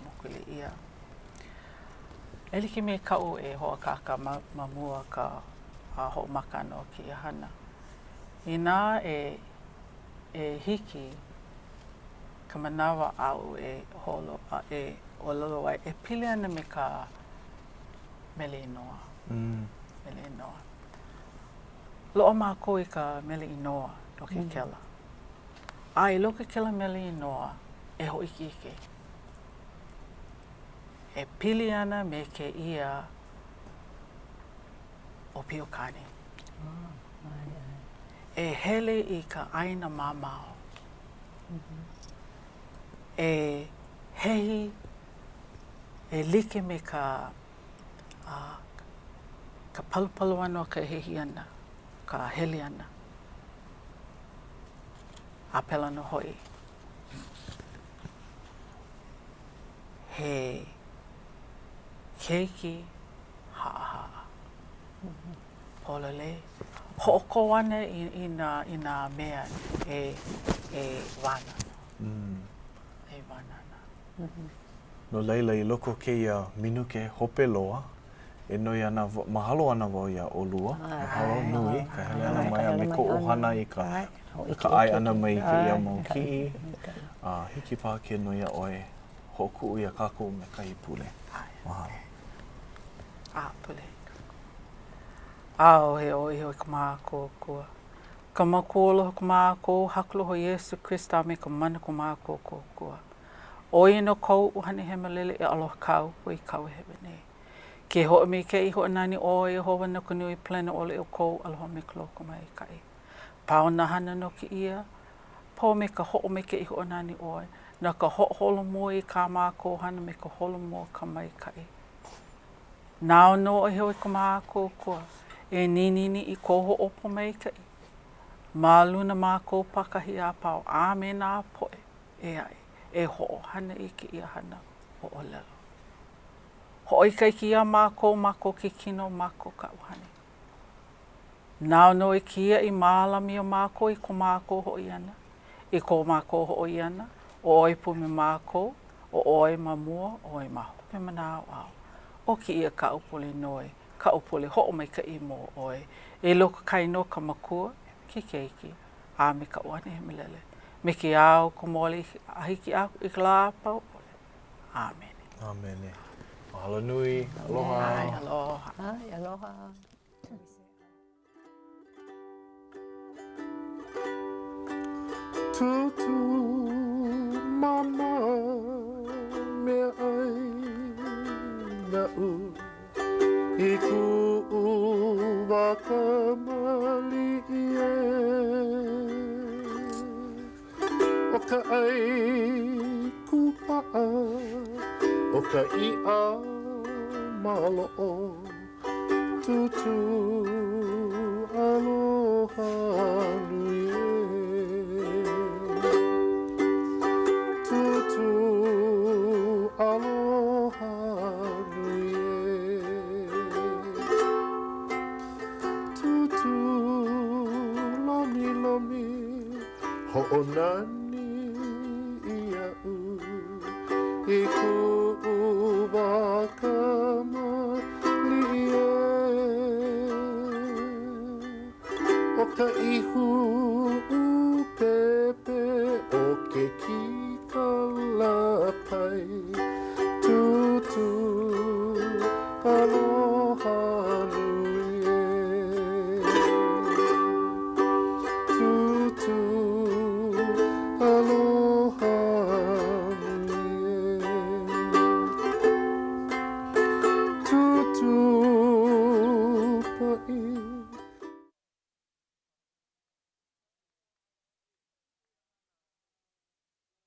Mokuleia. E like me kaʻu e hoʻākāka ma, ma mua ka hoʻomaka ʻana o kēia hana. Inā e, e hiki ka manawa aʻu e holo a e ʻōlelo ai e pili ana me ka mele inoa. Mm. Mele inoa. Loaʻa mākou i ka mele inoa no ke kela. A i loko kēlā mele inoa e hōʻikeʻike e pili ana me kēia ʻōpio kāne. E hele i ka ʻāina mamao. E hehi e like me ka ka palupalu ʻana o ka hehi ʻana, ka hele ʻana. A pēlā nō hoʻi, he keiki haʻahaʻa, pololei, hoʻokō ana i, i, nā, i nā mea e, e wānana. Mm. E wānana. Mm -hmm. No laila, i loko o kēia minuke hope loa, e noi ana, mahalo ana wau iā ʻolua, mahalo nui ka hele ʻana mai a me kou ʻohana i ka ka ʻae ʻana mai i kēia mau kiʻi. A hiki paha ke noi iā ʻoe, hoʻokuʻu iā kākou me kahi pule. Mahalo. A pule. ʻAʻohe ʻoe iho i ka mākou Akua. Ka Makua aloha ko mākou Haku aloha Iesū Kristo a me ka Mana ko mākou Kōkua. ʻO ia nō kou ʻUhane Hemolele e aloha kāua i kāua hewa nei. Ke hoʻomaikaʻi hoʻonani ʻoe Iēhova no ka nui palena ʻole o kou aloha me ka lokomaikaʻi. Pau nā hana no kēia pō me ka hoʻomaikaʻi hoʻonani ʻoe, no ka hoʻoholomua i kā mākou hana me ka holomua ka maikaʻi. Nāu nō e ko mākou Akua, e ninini i kou hoʻopōmaikaʻi ma luna mākou pākahi a pau a me nā poʻe ʻē aʻe e hoʻohana i kēia hana ʻōlelo. Hoʻoikaika iā mākou ma ko ke kino ma ko ka ʻuhane. Nāu nō e kiaʻi mālama iā mākou i ko mākou hoʻi ʻana, i ko mākou hoʻi ʻana, ʻo ʻoe pū me mākou, ʻo ʻoe ma mua, ʻo ʻoe ma hope ma nā ʻaoʻao. ʻO kēia kaʻu pule noi, kaʻu pule hoʻomaikaʻi i mua o ʻoe, i loko kai no ka Makua, ke Keiki, a me ka ʻUhane Hemolele, me ke ao ka mōliʻi a hiki aku i ka lā a pau ʻole. ʻĀmene. ʻĀmene. Mahalo nui. Aloha. ʻAe, aloha. ʻAe, aloha. Tūtū mama meaʻai naʻu I kuʻu wā kamaliʻi ē ʻO ka ʻai kūpaʻa ʻO ka iʻa maloʻo Tūtū aloha nui ē Tūtū aloha nui ē Tūtū lomilomi Hoʻonani iaʻu i kuʻu wā kamaliʻi ē. ʻO ka ihu ʻupepe o ke kino.